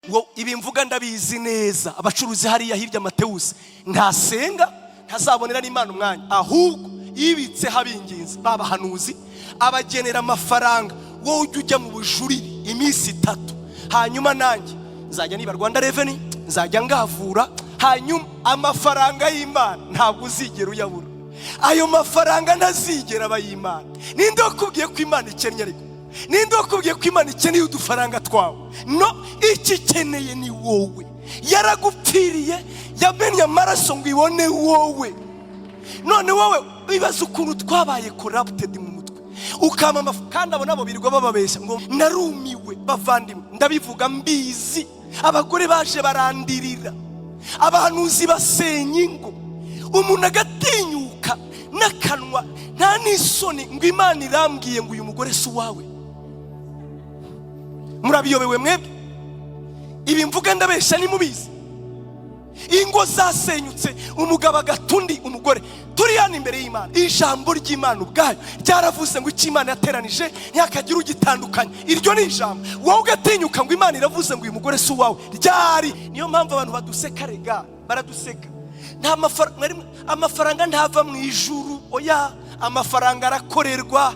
Ngo ibi mvuga ndabizi neza. Abacuruzi hariya hirya, Matewusi ntasenga, ntazabonera n'Imana umwanya, ahubwo yibitseho abinginzi babahanuzi, abagenera amafaranga. Wowe ujya ujya mu bujurire iminsi 3, hanyuma nanjye nzajya niba Rwanda Revenue, nzajya ngavura. Hanyuma amafaranga y'Imana ntabwo uzigera uyabura. Ayo mafaranga ntazigera aba ay'Imana. Ninde wakubwiye ko Imana ikennye? Ariko ninde wakubwiye ko Imana ikeneye udufaranga twawe? No icyo ikeneye ni wowe. Yaragupfiriye, yamennye amaraso ngo ibone wowe. None wowe bibaza ukuntu twabaye corrupted mu mutwe, ukama amafu. Kandi abo nabo birirwa bababeshya ngo narumiwe. Bavandimwe, ndabivuga mbizi. Abagore baje barandirira, abahanuzi basenya ingo, umuntu agatinyuka n'akanwa, nta n'isoni, ngo Imana irambwiye ngo uyu mugore si uwawe. Murabiyobewe mwebwe? Ibi mvuga ndabeshya? Nimubizi, ingo zasenyutse, umugabo agata undi umugore. Turi hano imbere y'Imana. Ijambo ry'Imana ubwayo ryaravuze ngo icyo Imana yateranije ntihakagire ugitandukanya. Iryo ni ijambo. Wowe ugatinyuka ngo Imana iravuze ngo uyu mugore si uwawe. Ryari? Niyo mpamvu abantu baduseka. Rega baraduseka. Nta mafaranga, amafaranga ntava mu ijuru. Oya, amafaranga arakorerwa.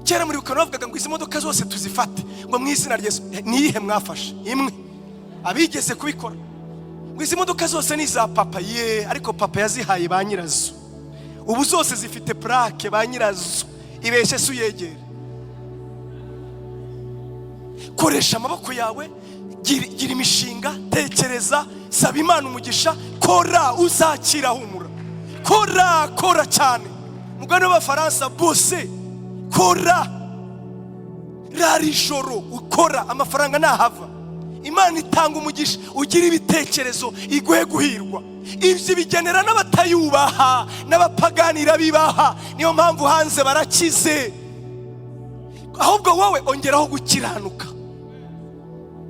Kera muri bukana bavugaga ngo izi modoka zose tuzifate ngo mu izina rya Yesu. Niyihe mwafashe? Imwe abigeze kubikora, ngo izi modoka zose ni iza papa. Ye, ariko papa yazihaye ba nyirazo. Ubu zose zifite plaque, ba nyirazo. Ibeshye se uyegere. Koresha amaboko yawe, gira imishinga, tekereza, saba Imana umugisha, kora, uzakira, humura. Kora, kora cyane. Mugani w'Abafaransa bose, kora, rara ijoro ukora, amafaranga ntahava. Imana itanga umugisha, ugira ibitekerezo, iguhe guhirwa. Ibyo bigenera n'abatayubaha, n'abapagani irabibaha. Niyo mpamvu hanze barakize. Ahubwo wowe ongeraho gukiranuka.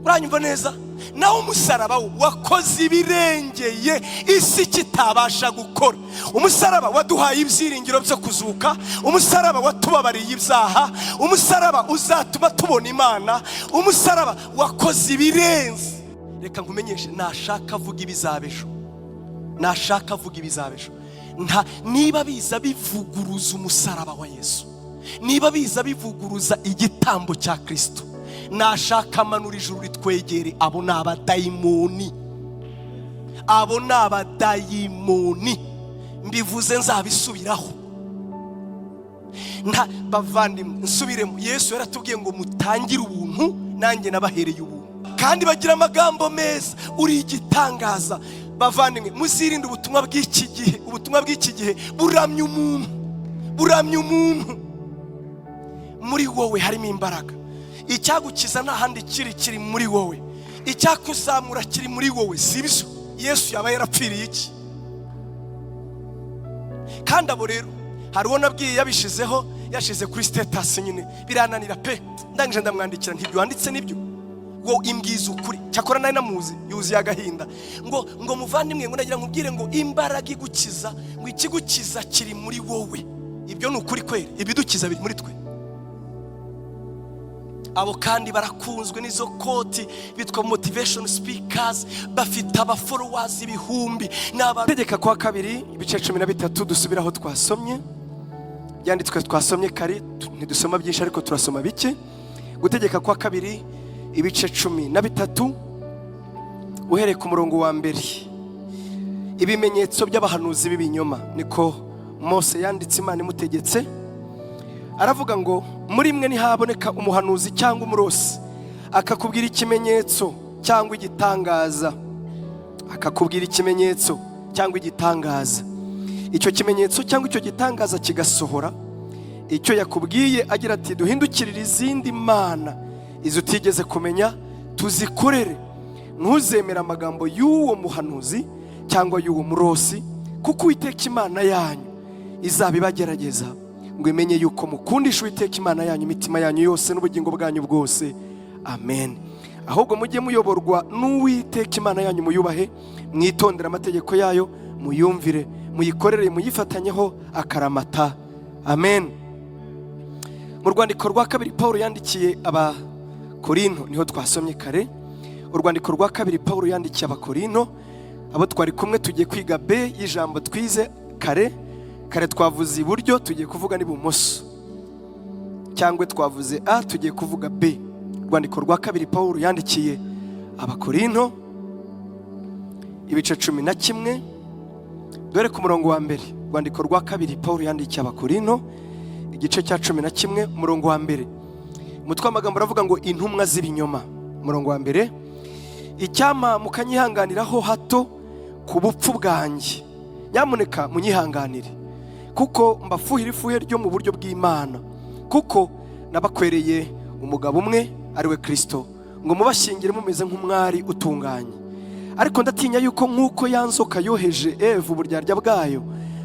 Uranyumva neza? Nawe umusaraba wo wakoze ibirengeye isi kitabasha gukora. Umusaraba waduhaye ibyiringiro byo kuzuka. Umusaraba watubabariye ibyaha. Umusaraba uzatuma tubona Imana. Umusaraba wakoze ibirenze. Reka nkumenyeshe, nashaka avuga ibizaba ejo, nashaka avuga ibizaba ejo, nta niba biza bivuguruza umusaraba wa Yesu, niba biza bivuguruza igitambo cya Kirisito, nashaka amanura ijuru ritwegere. Abo ni abadayimoni, abo ni abadayimoni. Mbivuze nzabisubiraho. Nta bavandimwe, nsubiremo. Yesu yaratubwiye ngo mutangire ubuntu, nanjye nabahereye ubuntu. Kandi bagira amagambo meza, uri igitangaza. Bavandimwe, muzirinde ubutumwa bw'iki gihe. Ubutumwa bw'iki gihe buramya umuntu, buramya umuntu. Muri wowe harimo imbaraga. Icyagukiza nta handi kiri, kiri muri wowe. Icyakuzamura kiri muri wowe. Si byo? Yesu yaba yarapfiriye iki? Kandi abo rero, hari uwo nabwiye yabishizeho, yashize kuri status nyine, birananira pe. Ndangije ndamwandikira, ntibyo wanditse nibyo, ngo imbwiza ukuri. Cyakora nari namuzi yuzuye agahinda, ngo muvandimwe, ngo nagira nkubwire ngo imbaraga igukiza, ngo ikigukiza kiri muri wowe. Ibyo ni ukuri kweri, ibidukiza biri muri twe. Abo kandi barakunzwe n'izo koti, bitwa motivation speakers, bafite aba followers ibihumbi. Ni abantu. Tegeka kwa kabiri ibice 13, dusubire aho twasomye, byanditswe twasomye kare. Ntidusoma byinshi ariko turasoma bike. Gutegeka kwa kabiri ibice 13, uhereye ku murongo wa mbere. Ibimenyetso by'abahanuzi b'ibinyoma, niko Mose yanditse Imana imutegetse. Aravuga ngo muri mwe ntihaboneka umuhanuzi cyangwa umurosi, akakubwira ikimenyetso cyangwa igitangaza, akakubwira ikimenyetso cyangwa igitangaza, icyo kimenyetso cyangwa icyo gitangaza kigasohora, icyo yakubwiye agira ati duhindukirire izindi mana, izo utigeze kumenya, tuzikorere, ntuzemere amagambo y'uwo muhanuzi cyangwa y'uwo murosi, kuko Uwiteka Imana yanyu izabibagerageza ngo imenye yuko mukundisha Uwiteka Imana yanyu imitima yanyu yose n'ubugingo bwanyu bwose. Amen. Ahubwo mujye muyoborwa n'Uwiteka Imana yanyu, muyubahe, mwitondere amategeko yayo, muyumvire, muyikorere, muyifatanyeho akaramata. Amen. Mu rwandiko rwa kabiri Paul yandikiye Abakorinto, niho twasomye kare. Urwandiko rwa kabiri Pawulo yandikiye Abakorinto. Abo twari kumwe, tugiye kwiga B y'ijambo twize kare. Kare twavuze iburyo, tugiye kuvuga n'ibumoso, cyangwa twavuze A, tugiye kuvuga B. Urwandiko rwa kabiri Pawulo yandikiye Abakorinto, ibice 11, dore ku murongo wa mbere. Urwandiko rwa kabiri Pawulo yandikiye Abakorinto, igice cya 11, umurongo wa mbere. Umutwe w'amagambo uravuga ngo "Intumwa z'ibinyoma". Umurongo wa mbere: "Icyampa mukanyihanganiraho hato ku bupfu bwanjye. Nyamuneka munyihanganire, kuko mbafuhira ifuhe ryo mu buryo bw'Imana, kuko nabakwereye umugabo umwe, ari we Kirisito, ngo mubashyingire mumeze nk'umwari utunganye. Ariko ndatinya yuko nk'uko ya nzoka yoheje Eva uburyarya bwayo,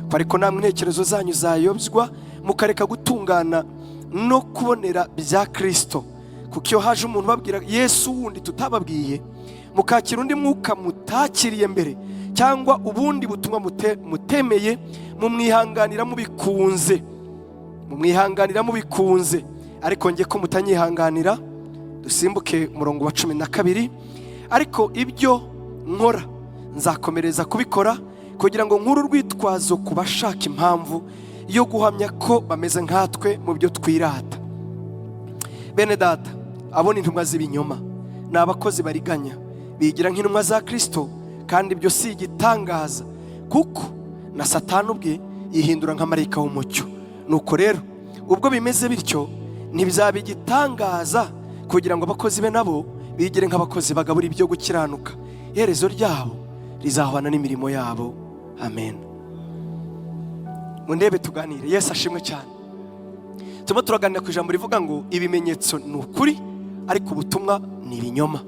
ko ariko namwe intekerezo zanyu zayobywa, mukareka gutungana no kubonera bya Kirisito. Kuko iyo haje umuntu ubabwira Yesu wundi tutababwiye, mukakira undi mwuka mutakiriye mbere, cyangwa ubundi butumwa mutemeye, mumwihanganira mubikunze, mumwihanganira mubikunze. Ariko njye ko mutanyihanganira." Dusimbuke umurongo wa 12: "Ariko ibyo nkora nzakomereza kubikora, kugira ngo nkure urwitwazo ku bashaka impamvu yo guhamya ko bameze nkatwe mu byo twirata. Bene Data, abo ni intumwa z'ibinyoma, ni abakozi bariganya, bigira nk'intumwa za Kirisito. Kandi ibyo si igitangaza, kuko na Satani ubwe yihindura nka marayika w'umucyo. Nuko rero ubwo bimeze bityo, ntibizaba igitangaza kugira ngo abakozi be nabo bigire nk'abakozi bagabura ibyo gukiranuka. Iherezo ryabo rizahwana n'imirimo yabo." Amen. Mundebe tuganire. Yesu ashimwe cyane. Turimo turaganira ku ijambo rivuga ngo ibimenyetso ni ukuri, ariko ubutumwa ni ibinyoma.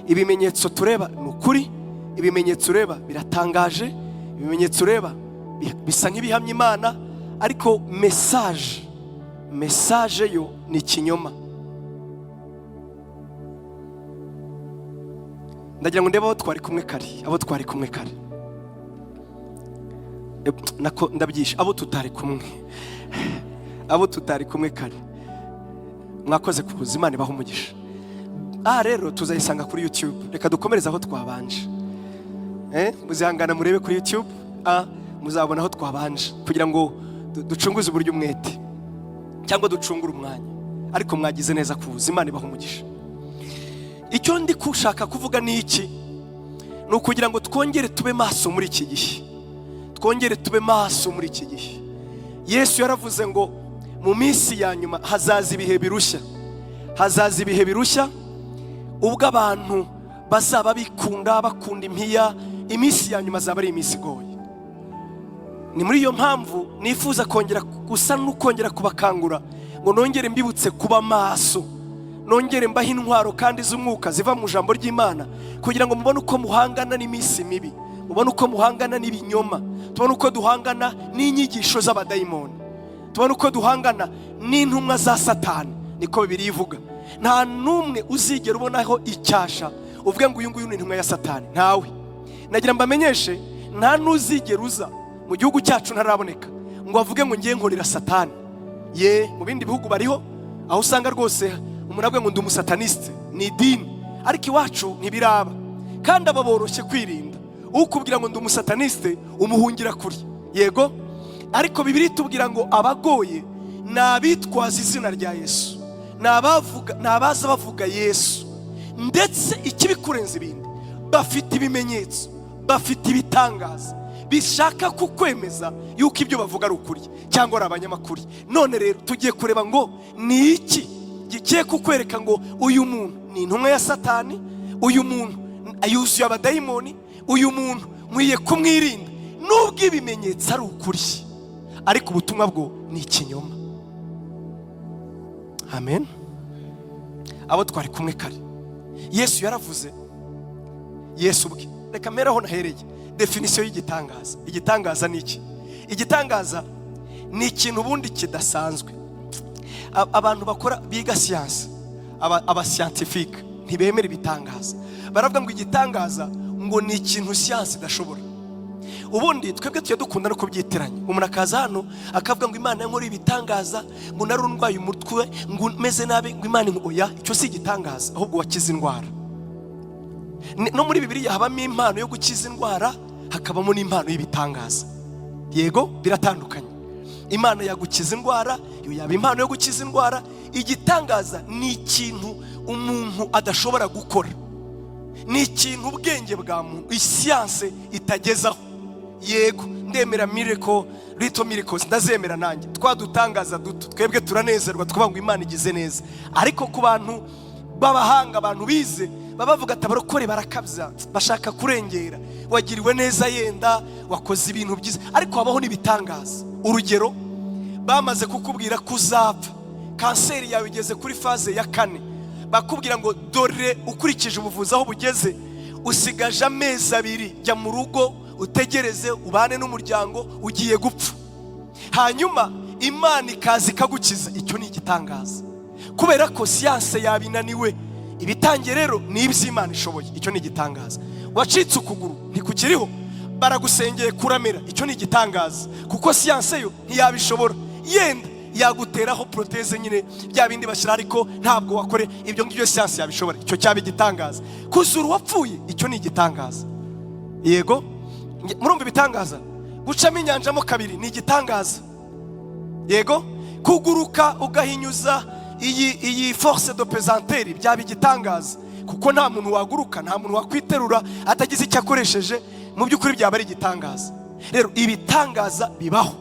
Ibimenyetso tureba ni ukuri, ibimenyetso ureba biratangaje, ibimenyetso ureba bisa nk'ibihamya Imana, ariko message yo ni ikinyoma. Ndagira ngo ndebe abo twari kumwe kare, abo twari kumwe kare. Nako ndabyishe, abo tutari kumwe, abo tutari kumwe kare. Mwakoze kuza, Imana ibaha umugisha. Aha rero tuzayisanga kuri YouTube. Reka dukomereze aho twabanje. Muzihangana murebe kuri YouTube, muzabona aho twabanje, kugira ngo ducunguze uburyo umwete cyangwa ducungure umwanya. Ariko mwagize neza kuza, Imana ibaha umugisha. Icyo ndi gushaka kuvuga ni iki? Ni ukugira ngo twongere tube maso muri iki gihe, twongere tube maso muri iki gihe. Yesu yaravuze ngo mu minsi ya nyuma hazaza ibihe birushya, hazaza ibihe birushya, ubwo abantu bazaba bikunda, bakunda impiya. Iminsi ya nyuma azaba ari iminsi igoye. Ni muri iyo mpamvu nifuza kongera gusa n'ukongera kubakangura, ngo nongere mbibutse kuba maso, nongere mbahe intwaro kandi z'umwuka ziva mu ijambo ry'Imana, kugira ngo mubone uko muhangana n'iminsi mibi, mubone uko muhangana n'ibinyoma, tubone uko duhangana n'inyigisho z'abadayimoni, tubone uko duhangana n'intumwa za Satani. Niko Bibiliya ivuga. Nta n'umwe uzigera ubonaho icyasha uvuge ngo uyu nguyu ni intumwa ya Satani, ntawe. Nagira mbamenyeshe, nta n'uzigera uza mu gihugu cyacu, ntaraboneka ngo avuge ngo ngiye nkorera Satani. Ye, mu bindi bihugu bariho, aho usanga rwose umuntu avuga ngo ndi umusataniste, ni idini, ariko iwacu ntibiraba. Kandi aba boroshye kwirinda. Ukubwira ngo ndi umusataniste, umuhungira kure. Yego, ariko Bibiliya itubwira ngo abagoye ni abitwaza izina rya Yesu, ni abaza bavuga Yesu, ndetse ikibikurenza ibindi, bafite ibimenyetso, bafite ibitangaza bishaka kukwemeza yuko ibyo bavuga ari ukuri cyangwa ari abanyamakuru. None rero tugiye kureba ngo ni iki gigiye kukwereka ngo uyu muntu ni intumwa ya Satani, uyu muntu yuzuye abadayimoni, uyu muntu nkwiye kumwirinda, nubwo ibimenyetso ari ukuri ariko ubutumwa bwo ni ikinyoma. Amen. Abo twari kumwe kare, Yesu yaravuze, Yesu ubwe. Reka mbere aho nahereye, définition y'igitangaza. Igitangaza ni iki? Igitangaza ni ikintu ubundi kidasanzwe. Abantu bakora, biga siyansi, aba scientifique, ntibemera ibitangaza. Baravuga ngo igitangaza ngo ni ikintu siyansi idashobora. Ubundi twebwe tujya dukunda no kubyitiranya. Umuntu akaza hano akavuga ngo Imana yankoreye ibitangaza, ngo nari ndwaye umutwe, ngo meze nabi, ngo Imana, oya, icyo si igitangaza, ahubwo wakize indwara. No muri Bibiliya habamo impano yo gukiza indwara, hakabamo n'impano y'ibitangaza. Yego, biratandukanye. Imana yagukiza indwara, iyo yaba impano yo gukiza indwara. Igitangaza ni ikintu umuntu adashobora gukora, ni ikintu ubwenge bwa muntu, isiyanse itagezaho. Yego, ndemera miracle, little miracles ndazemera nanjye, twadutangaza duto. Twebwe turanezerwa, tukavuga ngo Imana igize neza. Ariko ku bantu b'abahanga, abantu bize, baba bavuga ati: "Abarokore barakabya, bashaka kurengera." Wagiriwe neza, yenda wakoze ibintu byiza, ariko habaho n'ibitangaza. Urugero, bamaze kukubwira ko uzapfa, kanseri yawe igeze kuri phase ya 4, bakubwira ngo: "Dore ukurikije ubuvuzi aho bugeze, usigaje amezi 2, jya mu rugo utegereze, ubane n'umuryango, ugiye gupfa." Hanyuma Imana ikaza ikagukiza. Icyo ni igitangaza, kubera ko siyanse yabinaniwe. Ibitangiye rero ni iby'Imana ishoboye. Icyo ni igitangaza. Wacitse ukuguru, ntikukiriho, baragusengeye kuramera. Icyo ni igitangaza, kuko siyanse yo ntiyabishobora. Yenda yaguteraho prothèse nyine, bya bindi bashyira, ariko ntabwo wakore ibyo ngibyo siyanse yabishobora. Icyo cyaba igitangaza. Kuzura uwapfuye, icyo ni igitangaza. Yego, murumva ibitangaza. Gucamo inyanja mo kabiri ni igitangaza. Yego, kuguruka ugahinyuza iyi force de pesanteur byaba igitangaza, kuko nta muntu waguruka, nta muntu wakwiterura atagize icyo akoresheje. Mu by'ukuri byaba ari igitangaza. Rero ibitangaza bibaho,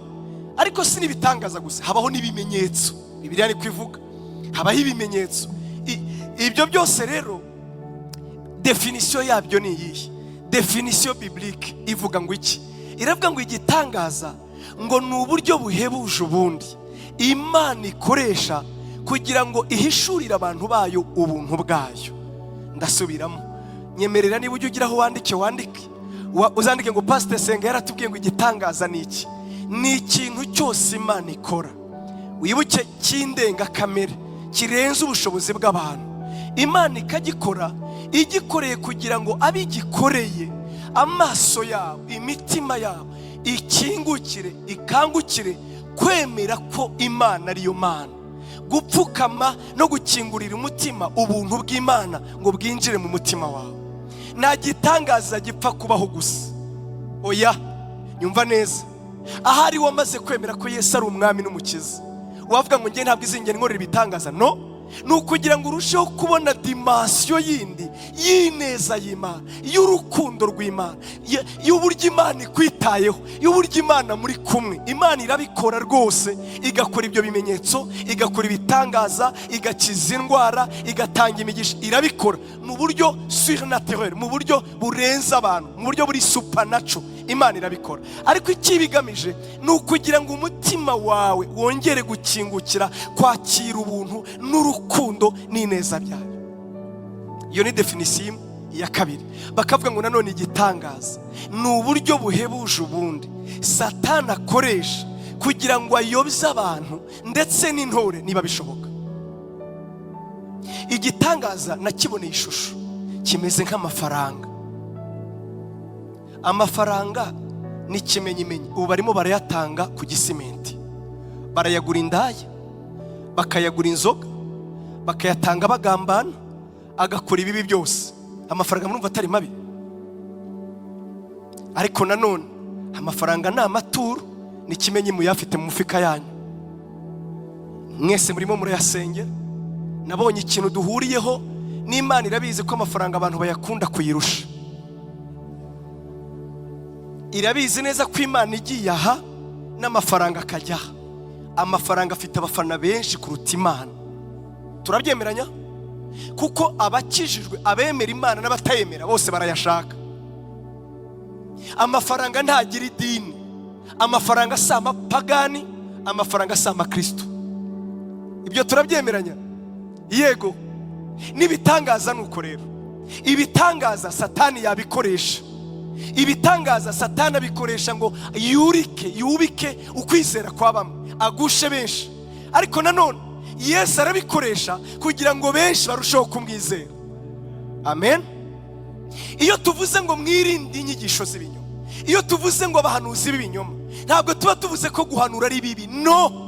ariko si n'ibitangaza gusa, habaho n'ibimenyetso. Bibiliya niko ivuga, habaho ibimenyetso. Ibyo byose rero, définition yabyo ni iyihe? Définition biblique ivuga ngo iki? Iravuga ngo igitangaza ngo ni uburyo buhebuje ubundi Imana ikoresha kugira ngo ihishurire abantu bayo ubuntu bwayo. Ndasubiramo, nyemerera, niba ujya ugira aho wandike, wandike. Uzandike ngo: "Pasite Senga yaratubwiye ngo igitangaza ni iki? Ni ikintu cyose Imana ikora," wibuke, cy'indengakamere, kirenze ubushobozi bw'abantu, Imana ikagikora igikoreye kugira ngo abigikoreye amaso yabo, imitima yabo ikingukire, ikangukire kwemera ko Imana ariyo Mana, gupfukama no gukingurira umutima ubuntu bw'Imana ngo bwinjire mu mutima wawe. Nta gitangaza gipfa kubaho gusa, oya. Nyumva neza, ahari wamaze kwemera ko Yesu ari Umwami n'Umukiza, wavuga ngo: "Njye ntabwo izingera inkorera ibitangaza." No ni ukugira ngo urusheho kubona dimension yindi y'ineza y'Imana, y'urukundo rw'Imana, y'uburyo Imana ikwitayeho, y'uburyo Imana muri kumwe. Imana irabikora rwose, igakora ibyo bimenyetso, igakora ibitangaza, igakiza indwara, igatanga imigisha. Irabikora mu buryo surnaturel, mu buryo burenze abantu, mu buryo buri supernatural. Imana irabikora, ariko icyo iba igamije ni ukugira ngo umutima wawe wongere gukingukira kwakira ubuntu n'urukundo n'ineza byayo. Iyo ni définition imwe. Iya kabiri, bakavuga ngo nanone igitangaza ni uburyo buhebuje ubundi Satani akoresha kugira ngo ayobye abantu ndetse n'intore niba bishoboka. Igitangaza nakiboneye ishusho, kimeze nk'amafaranga. Amafaranga ni ikimenyimenyi, ubu barimo barayatanga ku gisimenti, barayagura indaya, bakayagura inzoga, bakayatanga bagambana, agakora ibibi byose. Amafaranga murumva atari mabi? Ariko nanone amafaranga ni amaturo, ni ikimenyi muyafite mu mufuka yanyu, mwese murimo murayasengera. Nabonye ikintu duhuriyeho n'Imana, irabizi ko amafaranga abantu bayakunda kuyirusha. Irabizi neza ko Imana igiye aha n'amafaranga akajya aha, amafaranga afite abafana benshi kuruta Imana. Turabyemeranya, kuko abakijijwe, abemera Imana n'abatayemera, bose barayashaka. Amafaranga ntagira idini, amafaranga si amapagani, amafaranga si amakristo. Ibyo turabyemeranya? Yego. N'ibitangaza ni uko rero. Ibitangaza Satani yabikoresha. Ibitangaza Satani abikoresha ngo yurike, yubike ukwizera kwa bamwe, agushe benshi. Ariko nanone Yesu arabikoresha kugira ngo benshi barusheho kumwizera. Amen. Iyo tuvuze ngo mwirinde inyigisho z'ibinyoma, iyo tuvuze ngo abahanuzi b'ibinyoma, ntabwo tuba tuvuze ko guhanura ari bibi. No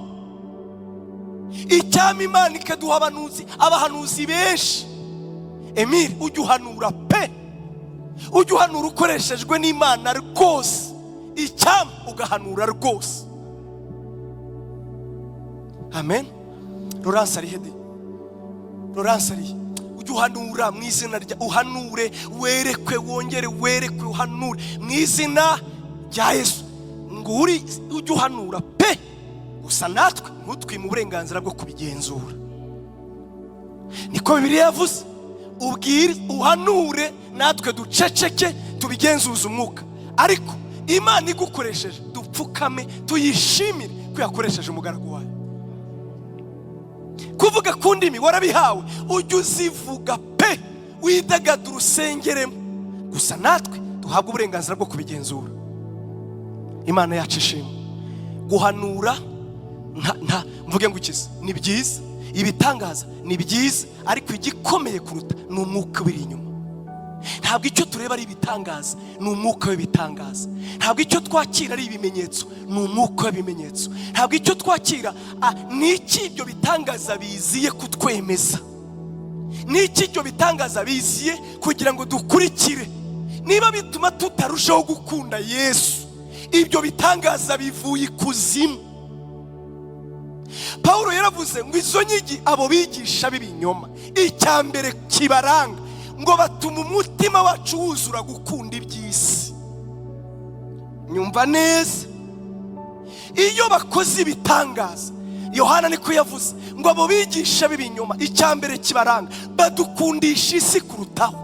icyama Imana ikaduha abahanuzi, abahanuzi benshi. Emile, ujya uhanura pe. Ujye uhanura ukoreshejwe n'Imana rwose. Icyampa ugahanura rwose. Amen. Laurence ari hede? Laurence ari? Ujye uhanura mu izina rya, uhanure, werekwe, wongere werekwe, uhanure mu izina rya Yesu. Ngo uri ujye uhanura pe, gusa natwe ntutwime uburenganzira bwo kubigenzura. Niko Bibiliya yavuze: ubwire, uhanure, natwe duceceke, tubigenzuze umwuka. Ariko Imana igukoresheje, dupfukame tuyishimire ko yakoresheje umugaragu wayo. Kuvuga ku ndimi warabihawe, ujye uzivuga pe, widagadure, usengeremo, gusa natwe duhabwe uburenganzira bwo kubigenzura. Imana yacu ishimwe. Guhanura nta mvuge ngo ukize ni byiza, ibitangaza ni byiza, ariko igikomeye kuruta ni umwuka uri inyuma. Ntabwo icyo tureba ari ibitangaza, ni umwuka w'ibitangaza. Ntabwo icyo twakira ari ibimenyetso, ni umwuka w'ibimenyetso. Ntabwo icyo twakira ni iki ibyo bitangaza biziye kutwemeza, ni iki ibyo bitangaza biziye kugira ngo dukurikire. Niba bituma tutarushaho gukunda Yesu, ibyo bitangaza bivuye ikuzimu. Pawulo yaravuze ngo izo nyigi, abo bigisha b'ibinyoma, icya mbere kibaranga ngo batuma umutima wacu wuzura gukunda iby'isi. Nyumva neza, iyo bakoze ibitangaza, Yohana niko yavuze ngo abo bigisha b'ibinyoma, icya mbere kibaranga, badukundisha isi kurutaho.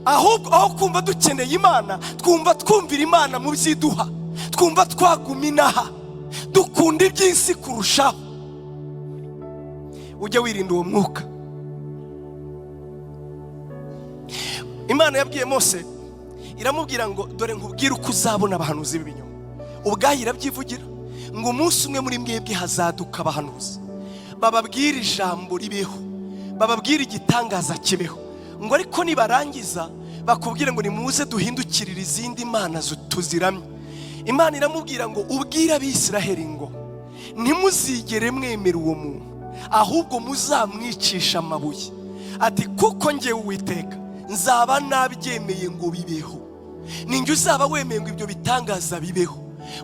Ahubwo aho kumva dukeneye Imana, twumva twumvira Imana mu byiduha, twumva twaguma inaha, dukunda iby'isi kurushaho. Ujye wirinda uwo mwuka. Imana yabwiye Mose, iramubwira ngo: "Dore nkubwire uko uzabona abahanuzi b'ibinyoma." Ubwayo irabyivugira ngo umunsi umwe muri mwebwe hazaduka abahanuzi, bababwire ijambo ribeho, bababwire igitangaza kibeho, ngo ariko nibarangiza bakubwire ngo: "Nimuze duhindukirire izindi mana tuziramye." Imana iramubwira ngo: "Ubwire Abisiraheli ngo ntimuzigere mwemera uwo muntu, ahubwo muzamwicisha amabuye." Ati: "Kuko ngewe Uwiteka nzaba nabyemeye ngo bibeho." Ninjye uzaba wemeye ngo ibyo bitangaza bibeho,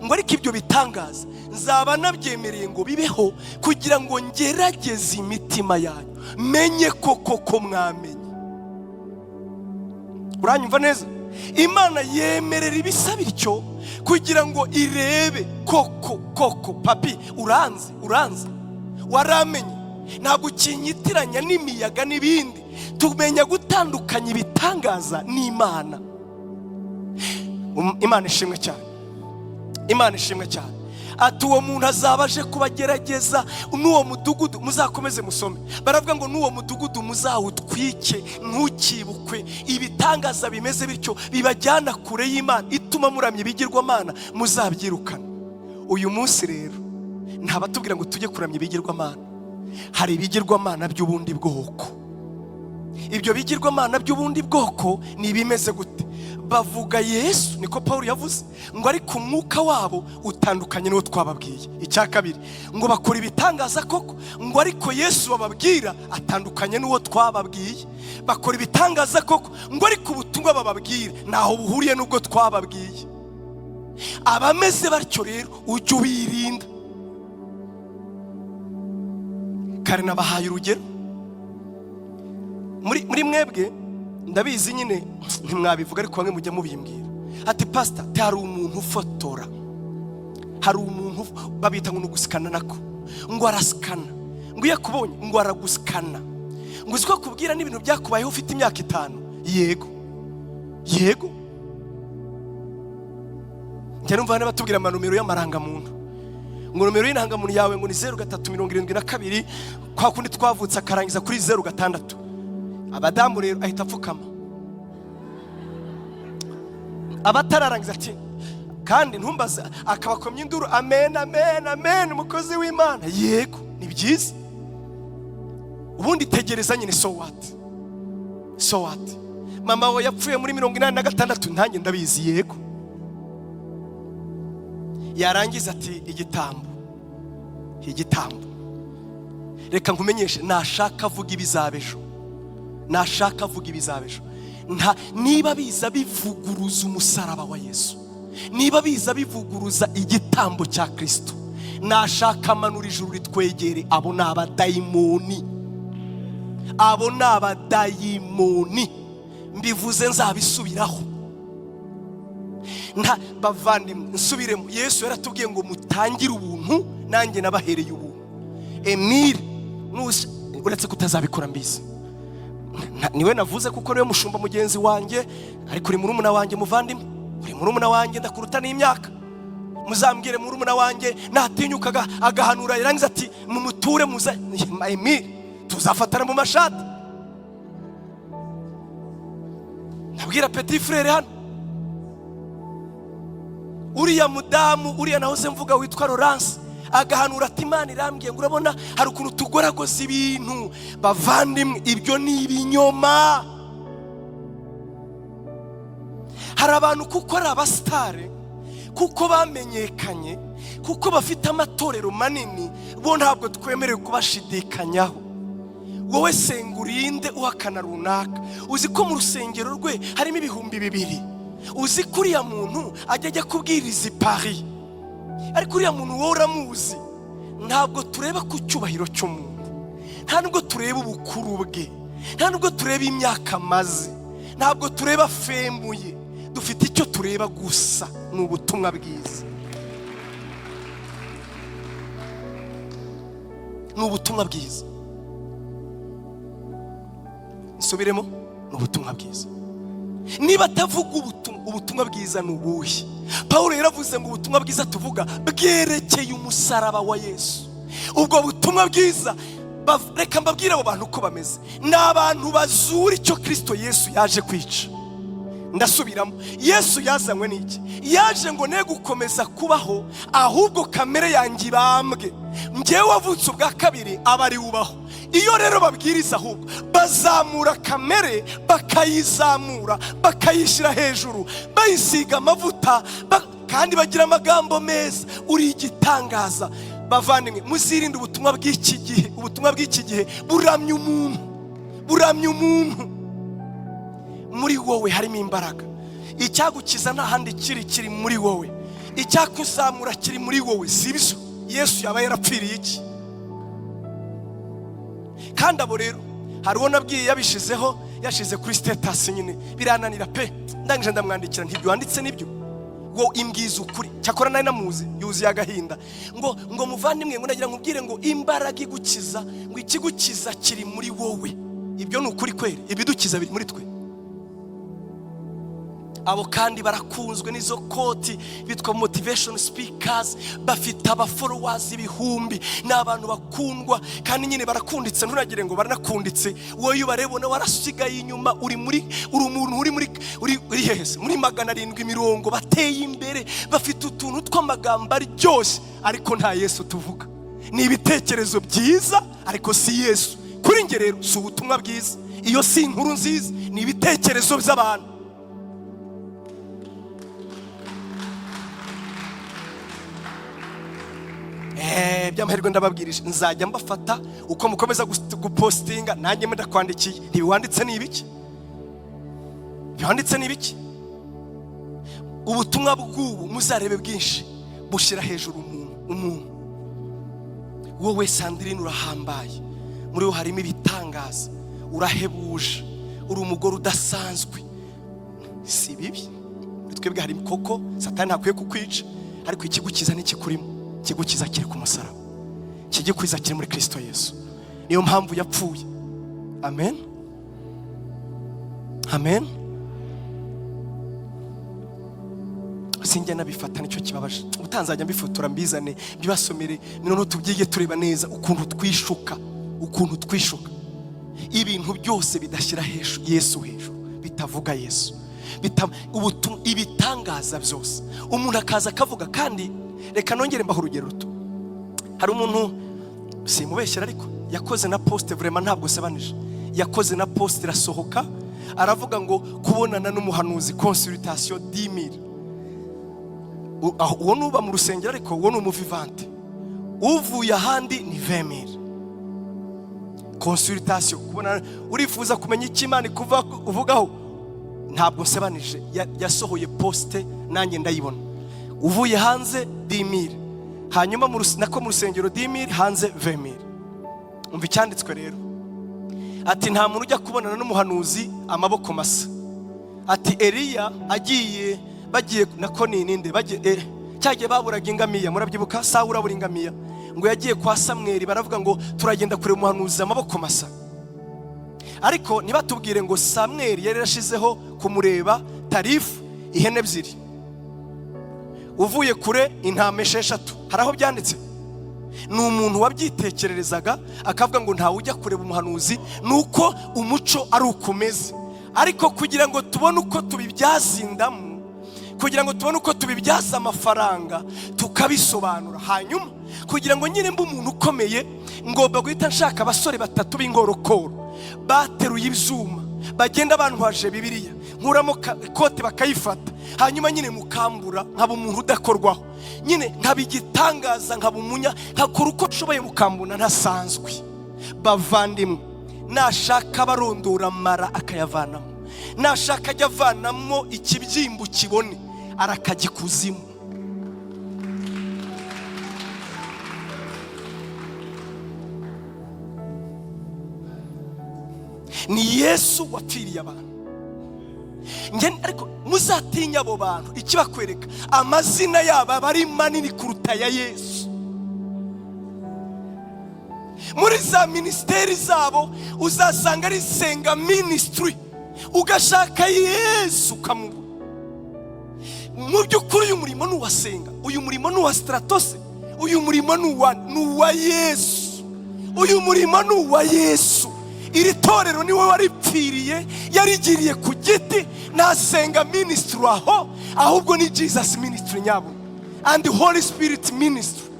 ngo ariko ibyo bitangaza nzaba nabyemereye ngo bibeho kugira ngo ngerageze imitima yanyu, menye koko ko mwamenye. Uranyumva neza? Imana yemerera ibisa bityo kugira ngo irebe koko koko: papi, uranzi, uranzi, waramenye, ntabwo ukinyitiranya n'imiyaga n'ibindi. Tumenya gutandukanya ibitangaza n'Imana. Imana ishimwe cyane, Imana ishimwe cyane. Ati: "Uwo muntu azaba aje kubagerageza, n'uwo mudugudu." Muzakomeze musome, baravuga ngo n'uwo mudugudu muzawutwike ntukibukwe. Ibitangaza bimeze bityo bibajyana kure y'Imana, ituma muramya ibigirwamana, muzabyirukana. Uyu munsi rero ntabatubwira ngo tujye kuramya ibigirwamana. Hari ibigirwamana by'ubundi bwoko. Ibyo bigirwamana by'ubundi bwoko ni ibimeze gute? Bavuga Yesu, niko Paul yavuze ngo, ariko umwuka wabo utandukanye n'uwo twababwiye. Icya kabiri, ngo bakora ibitangaza koko, ngo ariko Yesu bababwira atandukanye n'uwo twababwiye. Bakora ibitangaza koko, ngo ariko ubutumwa bababwira ntaho buhuriye n'ubwo twababwiye. Abameze batyo rero ujye ubirinda. Kare nabahaye urugero muri mwebwe, ndabizi nyine ntimwabivuga, ariko bamwe mujya mubimbwira ati: "Pasita, hari umuntu ufotora, hari umuntu babita ngo ni ugusikana, nako ngo arasikana, ngo iyo akubonye ngo aragusikana, ngo uzi ko akubwira n'ibintu byakubayeho ufite imyaka 5." Yego, yego, njya numva hano batubwira amanomero y'amarangamuntu, ngo nomero y'indangamuntu yawe ngo ni 0372, kwa kundi twavutse, akarangiza kuri 06. Abadamu rero ahita apfukama, abatararangiza ati kandi ntumbaze, akabakomya induru: "Amen, amen, amen, umukozi w'Imana." Yego, ni byiza. Ubundi tegereza nyine. So what? So what? Mama wawe yapfuye muri 86, ntange ndabizi. Yego. Yarangiza ati: "Igitambo, igitambo." Reka nkumenyeshe, nashaka avuga ibizaba ejo, nashaka avuga ibizaba ejo. Nta niba biza bivuguruza umusaraba wa Yesu, niba biza bivuguruza igitambo cya Kristo, nashaka amanura ijuru ritwegere. Abo ni abadayimoni, abo ni abadayimoni. Mbivuze nzabisubiraho. Nta bavandimwe, nsubiremo. Yesu yaratubwiye ngo mutangire ubuntu, nanjye nabahereye ubuntu. Emile, uretse kutazabikora mbizi, niwe navuze kuko niwe mushumba mugenzi wanjye, ariko uri murumuna wanjye muvandimwe, uri murumuna wanjye, ndakuruta n'imyaka. Muzambwire murumuna wanjye natinyuka agahanura yarangiza ati mumuture muza Emile, tuzafatana mu mashati. Nabwira petit frère hano, uriya mudamu, uriya nahoze mvuga witwa Laurence, agahanura ati Imana irambwiye ngo urabona hari ukuntu tugoragoza ibintu. Bavandimwe, ibyo ni ibinyoma. Hari abantu kuko ari abasitari, kuko bamenyekanye, kuko bafite amatorero manini, bo ntabwo twemerewe kubashidikanyaho. Wowe senga urinde uhakana runaka. Uzi ko mu rusengero rwe harimo 2000? Uzi ko uriya muntu ajya kubwiriza i Paris? Ariko uriya muntu wowe uramuzi? Ntabwo tureba ku cyubahiro cy'umuntu, nta nubwo tureba ubukuru bwe, nta nubwo tureba imyaka amaze, ntabwo tureba fame ye. Dufite icyo tureba gusa, ni ubutumwa bwiza, ni ubutumwa bwiza. Nsubiremo, ni ubutumwa bwiza. Niba atavuga ubutumwa bwiza ni ubuhe? Paul yaravuze ngo ubutumwa bwiza tuvuga bwerekeye umusaraba wa Yesu. Ubwo butumwa bwiza, reka mbabwire abo bantu uko bameze. Ni abantu bazura icyo Kristo Yesu yaje kwica. Ndasubiramo, Yesu yazanywe n'iki? Yaje ngo ne gukomeza kubaho, ahubwo kamere yanjye ibambwe, njyewe wavutse ubwa kabiri aba ari ubaho. Iyo rero babwiriza, ahubwo bazamura kamere, bakayizamura, bakayishyira hejuru, bayisiga amavuta, kandi bagira amagambo meza, uri igitangaza. Bavandimwe, muzirinde ubutumwa bw'iki gihe. Ubutumwa bw'iki gihe buramya umuntu, buramya umuntu. Muri wowe harimo imbaraga. Icyagukiza nta handi kiri, kiri muri wowe. Icyakuzamura kiri muri wowe. Si ibyo Yesu yaba yarapfiriye iki? Kandi abo rero, hari uwo nabwiye yabishizeho, yashize kuri status nyine, birananira pe. Ndangije ndamwandikira, ntibyo wanditse nibyo, ngo imbwiza ukuri. Cyakora nari namuzi yuzuye agahinda, ngo muvandimwe, ngo nagira nkubwire ngo imbaraga igukiza, ngo ikigukiza kiri muri wowe. Ibyo ni ukuri kweri, ibidukiza biri muri twe. Abo kandi barakunzwe n'izo koti, bitwa motivation speakers, bafite aba followers ibihumbi, ni abantu bakundwa kandi nyine barakunditse, nturagire ngo baranakunditse. Wowe iyo ubareba ubona warasigaye inyuma, uri muri, uri umuntu uri muri, uri hese muri 750. Bateye imbere, bafite utuntu tw'amagambo aryoshye, ariko nta Yesu tuvuga. Ni ibitekerezo byiza, ariko si Yesu. Kuri njye rero si ubutumwa bwiza, iyo si inkuru nziza, ni ibitekerezo by'abantu. By'amahirwe ndababwirije, nzajya mbafata uko mukomeza gupostinga, nanjye ndakwandikiye. Ntibiwanditse ni ibiki? Ntiwanditse ni ibiki? Ubutumwa bw'ubu muzarebe bwinshi bushyira hejuru umuntu. Umuntu, wowe Sandrine, urahambaye, muri wo harimo ibitangaza, urahebuje, uri umugore udasanzwe. Si bibi, muri twebwe harimo koko Satani ntakwiye kukwica, ariko ikigukiza ntikikurimo. Ikigukiza kiri ku musaraba, ikigikwiza kiri muri Kristo Yesu. Niyo mpamvu yapfuye. Amen, amen. Sinjya nabifata, nicyo kibabaje. Utanzajya mbifotora mbizane mbibasomere, noneho tubyige tureba neza ukuntu twishuka, ukuntu twishuka. Ibintu byose bidashyira hejuru Yesu hejuru, bitavuga Yesu, ibitangaza byose umuntu akaza akavuga. Kandi reka nongere mbaho urugero ruto. Hari umuntu, simubeshyera, ariko yakoze na post, vraiment ntabwo sebanije, yakoze na post irasohoka, aravuga ngo kubonana n'umuhanuzi, consultation 10 000. Uwo nuba mu rusengero, ariko uwo ni umuvivante. Uvuye ahandi ni 20 000 consultation. Kubona urifuza kumenya icyo Imana uvugaho. Ntabwo nsebanije, yasohoye post, nanjye ndayibona. Uvuye hanze 10 000, hanyuma nako mu rusengero 10 000, hanze 20 000. Umva icyanditswe rero, ati: "Nta muntu ujya kubonana n'umuhanuzi amaboko masa." Ati: "Eliya agiye, bagiye, nako ni ninde, bagiye, cyagiye baburaga ingamiya, murabyibuka? Sawuli abura ingamiya, ngo yagiye kwa Samweli, baravuga ngo turagenda kureba umuhanuzi amaboko masa." Ariko ntibatubwire ngo Samweli yari yarashizeho kumureba tarif ihene ebyiri, uvuye kure intama 6. Hari aho byanditse? Ni umuntu wabyitekererezaga, akavuga ngo ntawe ujya kureba umuhanuzi, ni uko umuco ari uko umeze. Ariko kugira ngo tubone uko tubibyaza indamu, kugira ngo tubone uko tubibyaza amafaranga, tukabisobanura. Hanyuma kugira ngo nyine mbe umuntu ukomeye, ngomba guhita nshaka abasore batatu b'ingorokoro bateruye ibyuma, bagenda bantwaje Bibiliya, nkuramo ikote bakayifata, hanyuma nyine mukambura, nkaba umuntu udakorwaho, nyine nkaba igitangaza, nkaba umunya, nkakora uko nshoboye mukambuna ntasanzwe. Bavandimwe, nashaka barondora amara akayavanamo, nashaka ajya avanamo ikibyimba ukibone, arakajya ikuzimu. Ni Yesu wapfiriye abantu. Ariko muzatinya abo bantu. Ikibakwereka, amazina yabo aba ari manini kuruta aya Yesu. Muri za minisiteri zabo uzasanga ari Senga Ministry, ugashaka Yesu ukamubura. Mu by'ukuri uyu murimo ni uwa Senga, uyu murimo ni uwa Stratose, uyu murimo ni uwa Yesu, uyu murimo ni uwa Yesu. Iri torero niwe waripfiriye, yarigiriye ku giti. Nasenga Ministry aho, ahubwo ni Jesus Ministry nyabo and Holy Spirit Ministry.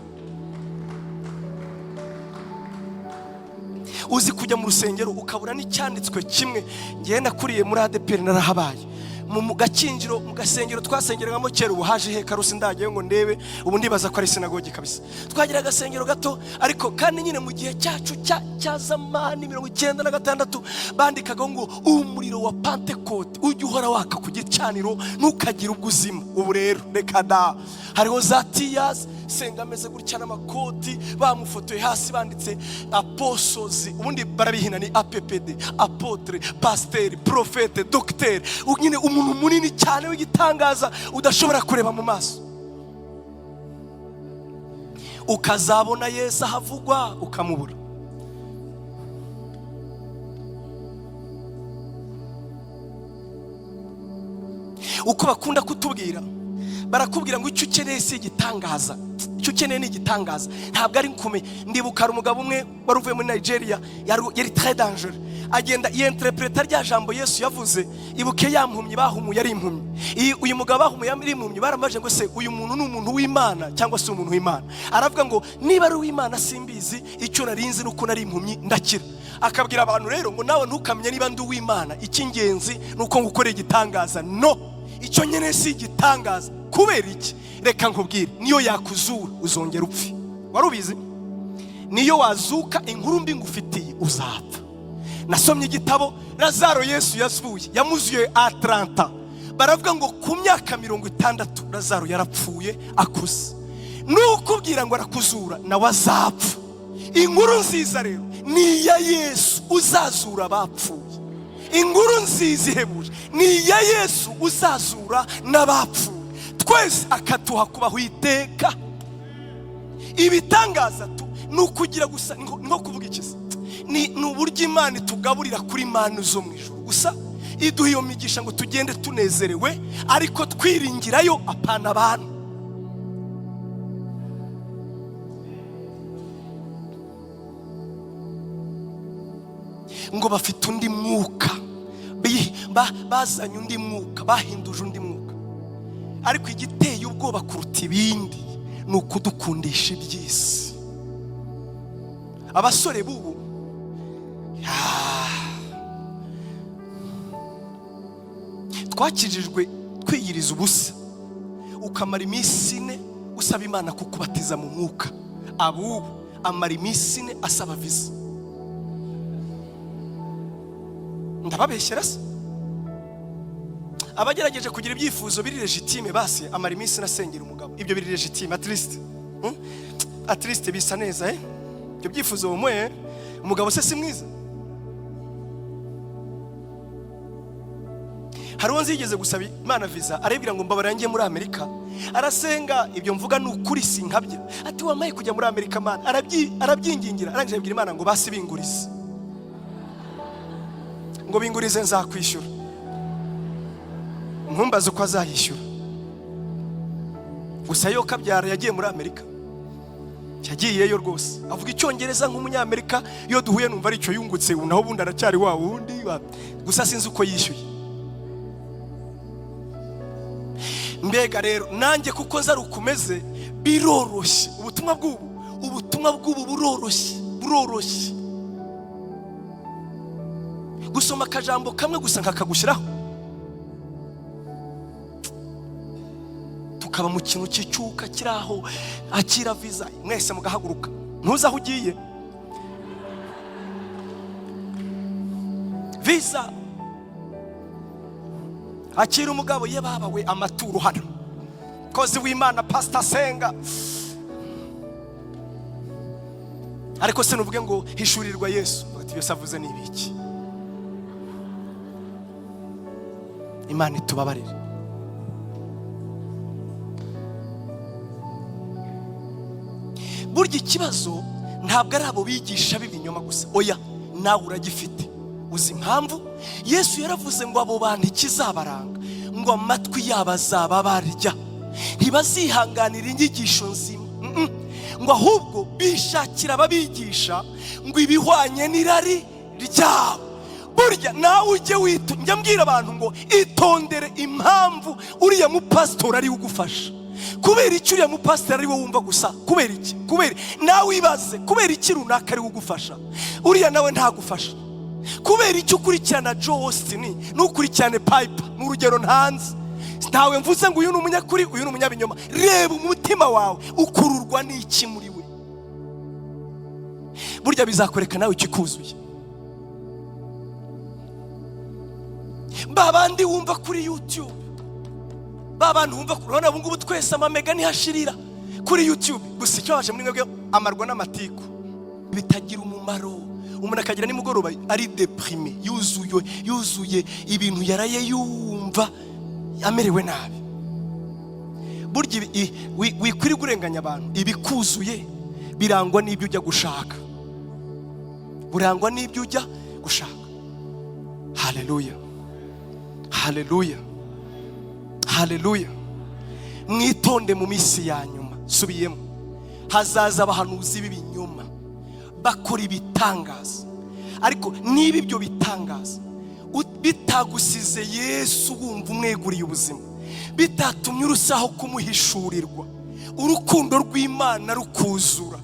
Uzi kujya mu rusengero ukabura n'icyanditswe kimwe? Ngewe nakuriye muri ADEPR, narahabaye mu Gakinjiro, mu gasengero twasengeragamo kera. Ubu haje he karusi, ndagiye ngo ndebe, ubu ndibaza ko ari sinagogi kabisa. Twagira agasengero gato, ariko kandi nyine mu gihe cyacu cya zamani, 96, bandikaga ngo umuriro wa Pantekote ujye uhora waka ku gicaniro, ntukagire ubwo uzima. Ubu rero reka da, hariho za tiyazi, Senga ameze gutya n'amakoti, bamufotoye hasi banditse aposozi, ubundi barabihina ni APPD, apôtre, pasiteri, prophète, dogiteri, nyine umuntu munini cyane w'igitangaza udashobora kureba mu maso, ukazabona Yesu ahavugwa ukamubura. Uko bakunda kutubwira, barakubwira ngo icyo ukeneye si igitangaza, icyo ukeneye ni igitangaza, ntabwo ari nkomeye. Ndibuka hari umugabo umwe wari uvuye muri Nigeria, yari très dangereux, agenda yinterpreta rya jambo Yesu yavuze. Ibuke ya mpumyi bahumuye ari impumyi. Uyu mugabo bahumuye ari impumyi, baramaje ngo: "Se uyu muntu ni umuntu w'Imana cyangwa se umuntu w'Imana?" Aravuga ngo: "Niba ari uw'Imana simbizi, icyo narinzi ni uko nari impumyi ndakira." Akabwira abantu rero ngo: "Nawe ntukamenya niba ndi uw'Imana, icy'ingenzi ni uko ngukorera igitangaza." No, icyo nyine si igitangaza. Kubera iki? Reka nkubwire, niyo yakuzura uzongera upfe. Wari ubizi? Niyo wazuka, inkuru mbi ngufitiye, uzapfa. Nasomye igitabo, Lazaro Yesu yazuye, yamuzuye ataranta, baravuga ngo ku myaka 60 Lazaro yarapfuye akuze. Nukubwira ngo arakuzura, nawe azapfa. Inkuru nziza rero ni iya Yesu uzazura abapfuye. Inkuru nziza ihebuje ni iya Yesu uzazura n'abapfuye twese, akaduha kubaho iteka. Ibitangaza ni ukugira gusa, ni nko kuvuga ikiza, ni uburyo Imana itugaburira kuri manu zo mu ijuru gusa, iduha iyo migisha ngo tugende tunezerewe, ariko twiringirayo, apana abantu. Ngo bafite undi mwuka, bazanye undi mwuka, bahinduje undi mwuka. Ariko igiteye ubwoba kuruta ibindi ni ukudukundisha iby'isi. Abasore b'ubu, twakijijwe twiyiriza ubusa, ukamara iminsi 4 usaba Imana kukubatiza mu mwuka. Abubu amara iminsi 4 asaba visa. Ndababeshyera se? Abagerageje kugira ibyifuzo biri légitime, basi amara iminsi nasengera umugabo, ibyo biri légitime, at least, At least bisa neza, eh? Ibyo byifuzo bumwe, umugabo se si mwiza? Hari uwo nzigeze gusaba Imana visa, aribwira ngo mbabara njye muri Amerika, arasenga. Ibyo mvuga ni ukuri, sinkabya. Ati: "Wamaye kujya muri Amerika, Mana." Arabyingingira, arangije abwira Imana ngo: "Basi bingurize," ngo: "Bingurize, nzakwishyura." Ntumbaze uko azayishyura gusa. Yo kabyara, yagiye muri Amerika, yagiyeyo rwose, avuga Icyongereza nk'Umunyamerika. Iyo duhuye numva aricyo yungutse, naho ubundi aracyari wa wundi. Gusa sinzi uko yishyuye. Mbega rero nanjye kuko nzi ari ukumeze, biroroshye. Ubutumwa bw'ubu buroroshye, buroroshye. Gusoma akajambo kamwe gusa nkakagushyiraho, tukaba mu kintu cy'icyuka kiri aho. Akira viza, mwese mugahaguruka, ntuzi aho ugiye. Viza, akira umugabo, ye baba we, amaturo hano, kozi w'Imana, pasita asenga. Ariko se nuvuge ngo hishurirwa Yesu, ati byose avuze ni ibiki? Imana itubabarire. Burya ikibazo ntabwo ari abo bigisha b'ibinyoma gusa, oya, nawe uragifite. Uzi impamvu? Yesu yaravuze ngo abo bantu ikizabaranga, ngo amatwi yabo azaba barya, ntibazihanganira inyigisho nzima, ngo ahubwo bishakira ababigisha ngo ibihwanye n'irari ryabo. Burya nawe ujye wita, njya mbwira abantu ngo itondere impamvu uriya mupasitori ari we ugufasha. Kubera iki uriya mupasitori ari we wumva gusa? Kubera iki? Kubera nawe ibaze, kubera iki runaka ari we ugufasha, uriya nawe ntagufasha? Kubera icyo ukurikirana Joel Osteen ntukurikirane Piper? Ni urugero ntanze, ntawe mvuze ngo uyu ni umunyakuri, uyu ni umunyabinyoma. Reba umutima wawe, ukururwa n'iki muri we? Burya bizakwereka nawe ikikuzuye. Ba bandi wumva kuri YouTube, ba bantu wumva, urabona ubu ngubu twese amamega ntihashirira kuri YouTube. Gusa icyo waje muri mwebwe, amarwa n'amatiku bitagira umumaro. Umuntu akagira nimugoroba ari déprimé, yuzuye ibintu yaraye yumva, amerewe nabi. Burya wikwiriye urenganya abantu. Ibikuzuye birangwa n'ibyo ujya gushaka, burangwa n'ibyo ujya gushaka. Haleluya, haleluya, haleluya! Mwitonde, mu minsi ya nyuma, subiyemo, hazaza abahanuzi b'ibinyoma bakora ibitangaza. Ariko niba ibyo bitangaza bitagusize Yesu wumva umweguriye ubuzima, bitatumye urushaho kumuhishurirwa, urukundo rw'Imana rukuzura,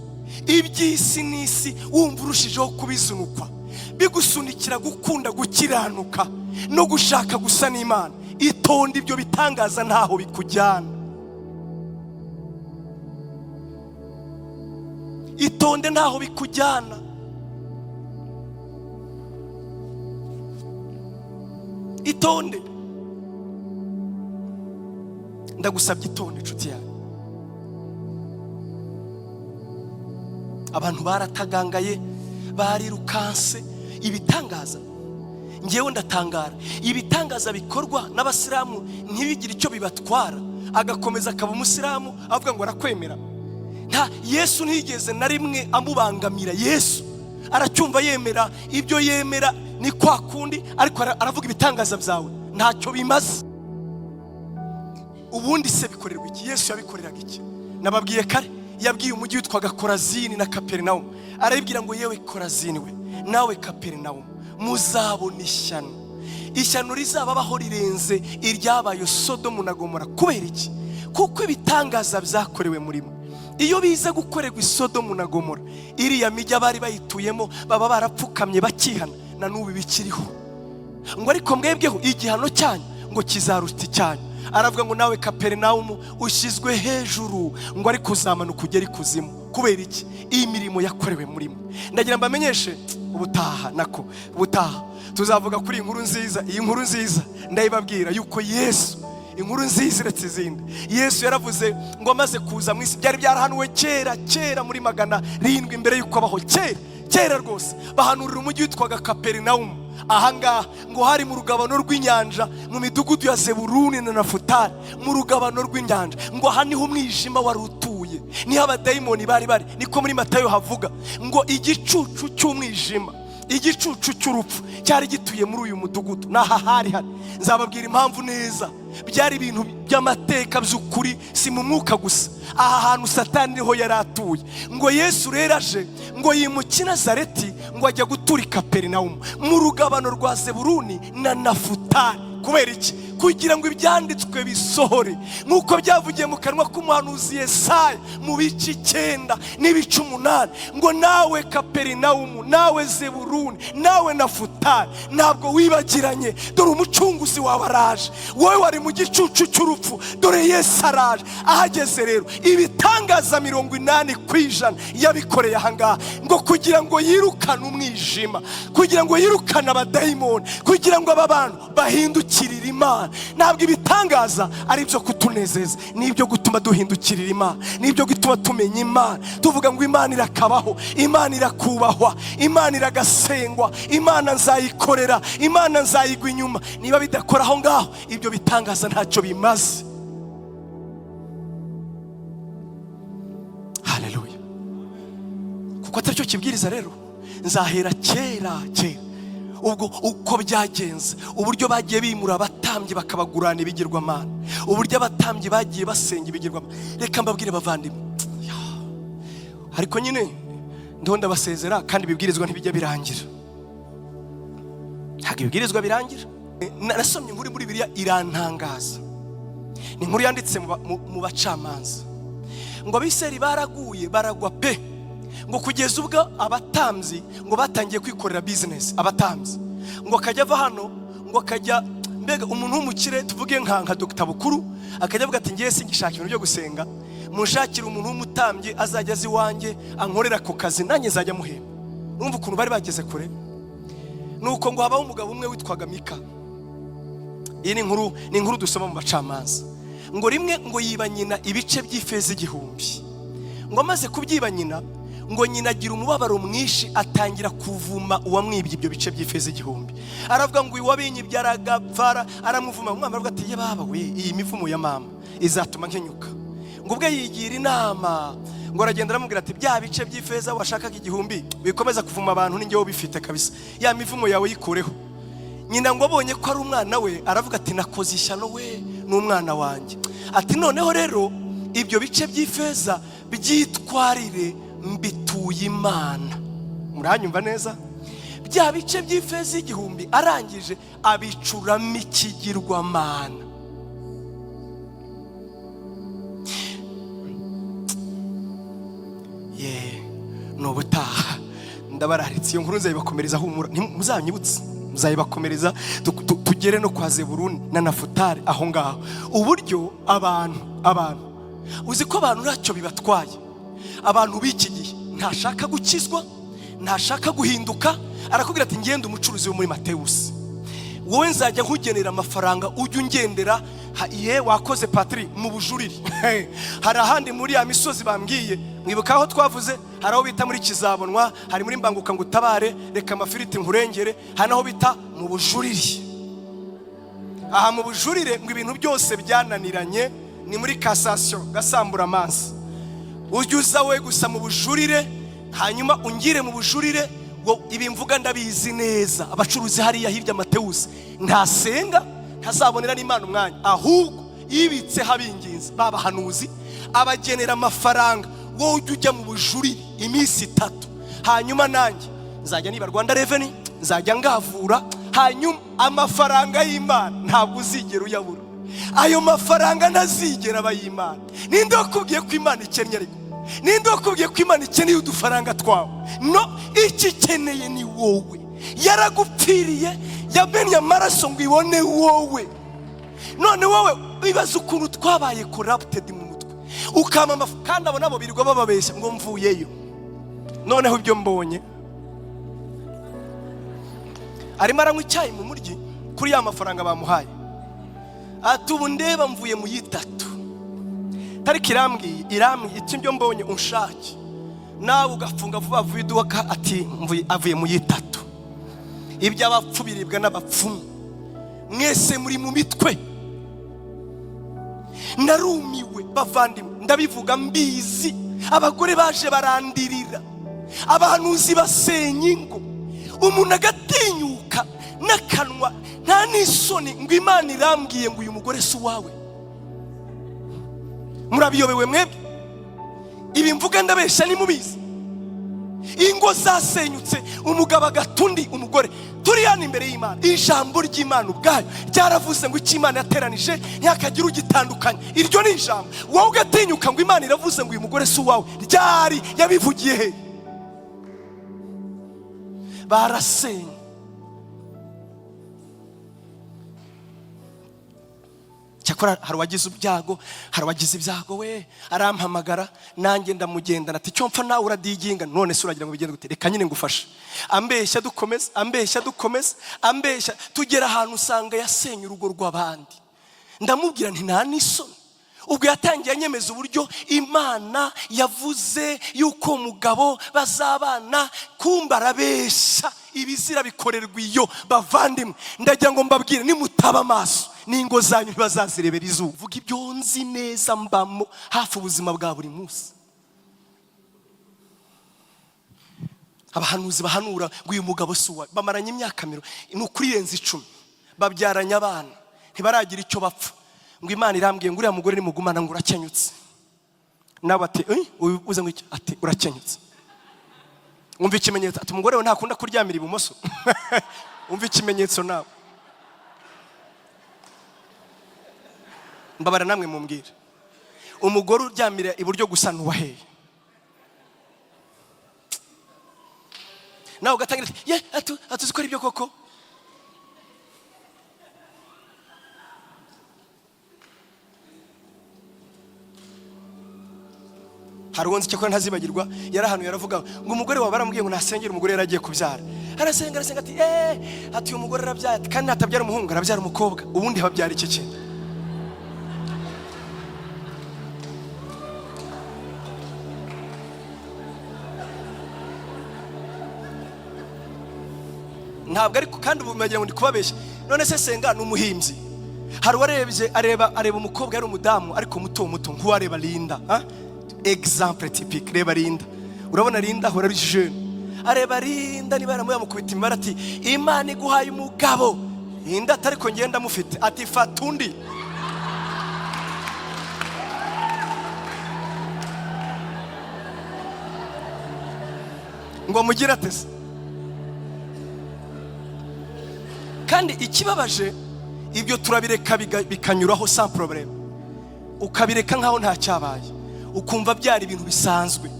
iby'isi n'isi wumva urushijeho kubizunukwa, bigusunikira gukunda gukiranuka no gushaka gusa n'Imana, itonde, ibyo bitangaza ntaho bikujyana. Itonde, ntaho bikujyana. Itonde, ndagusabye, itonde inshuti yawe. Abantu baratagangaye, barirukanse ibitangaza. Ngewe ndatangara, ibitangaza bikorwa n'abasilamu ntibigire icyo bibatwara, agakomeza akaba umusilamu, avuga ngo arakwemera. Nta Yesu ntiyigeze na rimwe amubangamira. Yesu aracyumva yemera ibyo yemera, ni kwa kundi, ariko aravuga ibitangaza byawe ntacyo bimaze. Ubundi se bikorerwa iki? Yesu yabikoreraga iki? Nababwiye kare, yabwiye umujyi witwaga Korazini na Kaperinawumu, arabibwira ngo: "Yewe Korazini we, nawe Kaperinawumu, muzabona ishyano. Ishyano rizababaho rirenze iryabaye Sodomu na Gomora." Kubera iki? Kuko ibitangaza byakorewe muri mwe, iyo biza gukorerwa i Sodomu na Gomora, iriya mijyi abari bayituyemo baba barapfukamye bakihana, na n'ubu bikiriho. Ngo ariko mwebweho igihano cyanyu ngo kizaruta icyanyu. Aravuga ngo: "Nawe Kaperinawumu ushyizwe hejuru," ngo ariko uzamanuka ugere ikuzimu. Kubera iki? Iyi mirimo yakorewe muri mwe. Ndagira mbamenyeshe ubutaha, nako ubutaha Tuzavuga kuri iyi nkuru nziza. Iyi nkuru nziza ndayibabwira yuko Yesu, inkuru nziza iretse izindi, Yesu yaravuze ngo amaze kuza mu isi, byari byarahanuwe kera kera muri 700 mbere y'uko abaho, kera kera rwose. Bahanurira umujyi witwaga Kaperinawumu ahangaha, ngo hari mu rugabano rw'inyanja, mu midugudu ya Zeburuni na Nafutali, mu rugabano rw'inyanja. Ngo aha niho umwijima wari utuye, niho abadayimoni bari bari. Niko muri Matayo havuga ngo igicucu cy'umwijima, igicucu cy'urupfu cyari gituye muri uyu mudugudu. N'aha hari hari, nzababwira impamvu neza. Byari ibintu by'amateka by'ukuri, si mu mwuka gusa. Aha hantu Satani niho yari atuye. Ngo Yesu rero aje, ngo yimuka i Nazareti, ngo ajya gutura i Kaperinawumu mu rugabano rwa Zeburuni na Nafutali. Kubera iki? Kugira ngo ibyanditswe bisohore nk'uko byavugiye mu kanwa k'umuhanuzi Yesaya mu bice 9 n'ibice 8, ngo nawe Kaperinawumu, nawe Zeburuni, nawe Nafutali, ntabwo wibagiranye, dore umucunguzi wawe araje. Wowe wari mu gicucu cy'urupfu, dore Yesu araje. Ahageze rero, ibitangaza 80% yabikoreye ahangaha, ngo kugira ngo yirukane umwijima, kugira ngo yirukane abadayimoni, kugira ngo aba bantu bahindukirire Imana. Ntabwo ibitangaza ari ibyo kutunezeza, ni ibyo gutuma duhindukirira Imana, ni ibyo gutuma tumenya Imana, tuvuga ngo Imana irakabaho, Imana irakubahwa, Imana iragasengwa, Imana nzayikorera, Imana nzayigwa inyuma. Niba bidakora aho ngaho, ibyo bitangaza ntacyo bimaze. Haleluya! Kuko atari cyo kibwiriza rero, nzahera kera kera ubwo uko byagenze, uburyo bagiye bimura abatambyi bakabagurana ibigirwamana, uburyo abatambyi bagiye basenga ibigirwamana. Reka mbabwire bavandimwe, ariko nyine ndiho ndabasezera, kandi ibibwirizwa ntibijya birangira, ntabwo ibibwirizwa birangira. Nasomye inkuru muri Bibiliya irantangaza. Ni inkuru yanditse mu Bacamanza, ngo Abisirayeli baraguye, baragwa pe, ngo kugeza ubwo abatambyi ngo batangiye kwikorera bizinesi. Abatambyi ngo akajya ava hano, ngo akajya, mbega umuntu w'umukire, tuvuge nka Dogita Bukuru, akajya avuga ati: "Ngiye singishaka ibintu byo gusenga, munshakire umuntu w'umutambyi azajya aza iwanjye ankorera ako kazi, nanjye nzajya muhemba." Urumva ukuntu bari bageze kure. Nuko ngo habaho umugabo umwe witwaga Mika. Iyi ni inkuru dusoma mu Bacamanza. Ngo rimwe ngo yiba nyina ibice by'ifeza 1000. Ngo amaze kubyiba nyina, ngo nyina agira umubabaro mwinshi, atangira kuvuma uwamwibye ibyo bice by'ifeza 1000. Aravuga ngo uwabinyibye aragapfara, aramuvuma. Umwana aravuga ati: "Ye baba we, iyi mivumo ya mama izatuma nkenyuka." Ngo ubwe yigira inama, ngo aragenda aramubwira ati: "Bya bice by'ifeza washakaga 1000 bikomeza kuvuma abantu, ni njyewe ubifite kabisa, ya mivumo yawe yikureho." Nyina ngo abonye ko ari umwana we, aravuga ati: "Nakoze ishyano we, n'umwana wanjye." Ati: "Noneho rero ibyo bice by'ifeza byitwarire, mbituye Imana." Muranyumva neza? Bya bice by'ifeza 1000 arangije abicuramo ikigirwamana. Ye, ni ubutaha ndabararitse, iyo nkuru nzayibakomereza. Humura, muzanyibutse, muzayibakomereza, tugere no kwa Zeburuni na Nafutali aho ngaho. Uburyo abantu, uzi ko abantu ntacyo bibatwaye. Abantu b'iki gihe ntashaka gukizwa, ntashaka guhinduka. Arakubwira ati: "Ngende umucuruzi wo muri Matewusi, wowe nzajya nkugenera amafaranga, ujye ungendera." Ye, wakoze patiri mu Bujurire. Hari ahandi muri ya misozi bambwiye, mwibuka aho twavuze, hari aho bita muri Kizabonwa, hari muri Mbanguka ngo utabare, reka amafiriti nkurengere, hari n'aho bita mu Bujurire. Aha mu Bujurire ngo ibintu byose byananiranye ni muri kasasiyo gasamburamanza. Ujye uza we gusa mu Bujurire, hanyuma ungire mu Bujurire. Ngo ibi mvuga ndabizi neza. Abacuruzi hariya hirya Matewusi ntasenga, ntazabonera n'Imana umwanya, ahubwo yibitseho abinginzi babahanuzi, abagenera amafaranga. Wowe ujya ujya mu Bujurire iminsi 3, hanyuma nanjye nzajya niba Rwanda Revenue, nzajya ngavura, hanyuma amafaranga y'Imana ntabwo uzigera uyabura. Ayo mafaranga ntazigera aba ay'Imana. Ninde wakubwiye ko Imana ikennye? Ariko ninde wakubwiye ko Imana ikeneye udufaranga twawe? No icyo ikeneye ni wowe. Yaragupfiriye, yamennye amaraso ngo ibone wowe. None wowe bibaza ukuntu twabaye corrupted mu mutwe, ukama amafu. Kandi abo nabo birirwa bababeshya ngo mvuyeyo, noneho ibyo mbonye. Arimo aranywa icyayi mu muryi kuri ya mafaranga bamuhaye. Ati ubu ndeba mvuye mu yitatu, tariki irambwiye irambwiye iti ibyo mbonye unshake, nawe ugafunga vuba vuba iduka. Ati avuye mu yitatu. Iby'abapfu biribwa n'abapfumu, mwese muri mu mitwe. Narumiwe bavandimwe, ndabivuga mbizi. Abagore baje barandirira, abahanuzi basenya ingo, umuntu agatinyuka n'akanwa nta n'isoni ngo Imana irambwiye ngo uyu mugore si uwawe. Murabiyobewe mwebwe? Ibi mvuga ndabeshya? Nimubizi. Ingo zasenyutse, umugabo agata undi umugore. Turi hano imbere y'Imana, ijambo ry'Imana ubwayo ryaravuze ngo icyo Imana yateranije ntihakagire ugitandukanya. Iryo ni ijambo. Wowe ugatinyuka ngo Imana iravuze ngo uyu mugore si uwawe. Ryari yabivugiye? He barasenye? Cyakora hari uwagize ibyago, hari uwagize ibyago, we arampamagara, nanjye ndamugendana. Ati icyo mpfa nawe uradiginga, none se uragira ngo bigende gute? Reka nyine ngufashe. Ambeshya dukomeza, ambeshya dukomeza, ambeshya tugera ahantu usanga yasenye urugo rw'abandi. Ndamubwira nti nta n'isoni. Ubwo yatangiye anyemeza uburyo Imana yavuze yuko umugabo bazabana, kumba arabeshya. Ibizira bikorerwa iyo. Bavandimwe, ndagira ngo mbabwire, nimutaba amaso n'ingo zanyu ntibazazirebera izuba. Vuga ibyo nzi neza, mbamo hafi ubuzima bwa buri munsi. Abahanuzi bahanura ngo uyu mugabo si uwawe, bamaranye imyaka 10, ni ukuri irenze 10, babyaranye abana, ntibaragira icyo bapfa. Ngo Imana irambwiye ngo uriya mugore nimugumana ngo urakenyutse. Nawe ati uze ngo iki? Ati urakenyutse. Umva ikimenyetso. Ati umugore we ntakunda kuryamira ibumoso. Umva ikimenyetso nawe. Mbabara namwe mumbwire, umugore uryamira iburyo gusa nuwaheye? Nawe ugatangira ati ye atuzi ko ari byo koko. Hari uwo nzi, cyakora ntazibagirwa, yarahanuye aravuga ngo umugore wawe baramubwiye ngo nasengere umugore yari agiye kubyara. Arasenga, arasenga, ati ati uyu mugore arabyaye, ati kandi natabyara umuhungu arabyara umukobwa. Ubundi babyara iki kintu? Ntabwo ariko kandi ubu bagira ngo ndi kubabeshya. None se senga ni umuhimbyi? Hari uwarebye, areba areba umukobwa, yari umudamu ariko muto muto, nk'uwareba Linda, ha? Exemple typique, reba Linda. Urabona Linda ahora ari jeune. Areba Linda, niba yaramukubita imibare, ati Imana iguhaye umugabo. Linda atari ko ngenda mufite. Ati fata undi. Ngo mugire ate se? Kandi ikibabaje, ibyo turabireka bikanyuraho sans problème, ukabireka nkaho nta cyabaye, ukumva byari ibintu bisanzwe.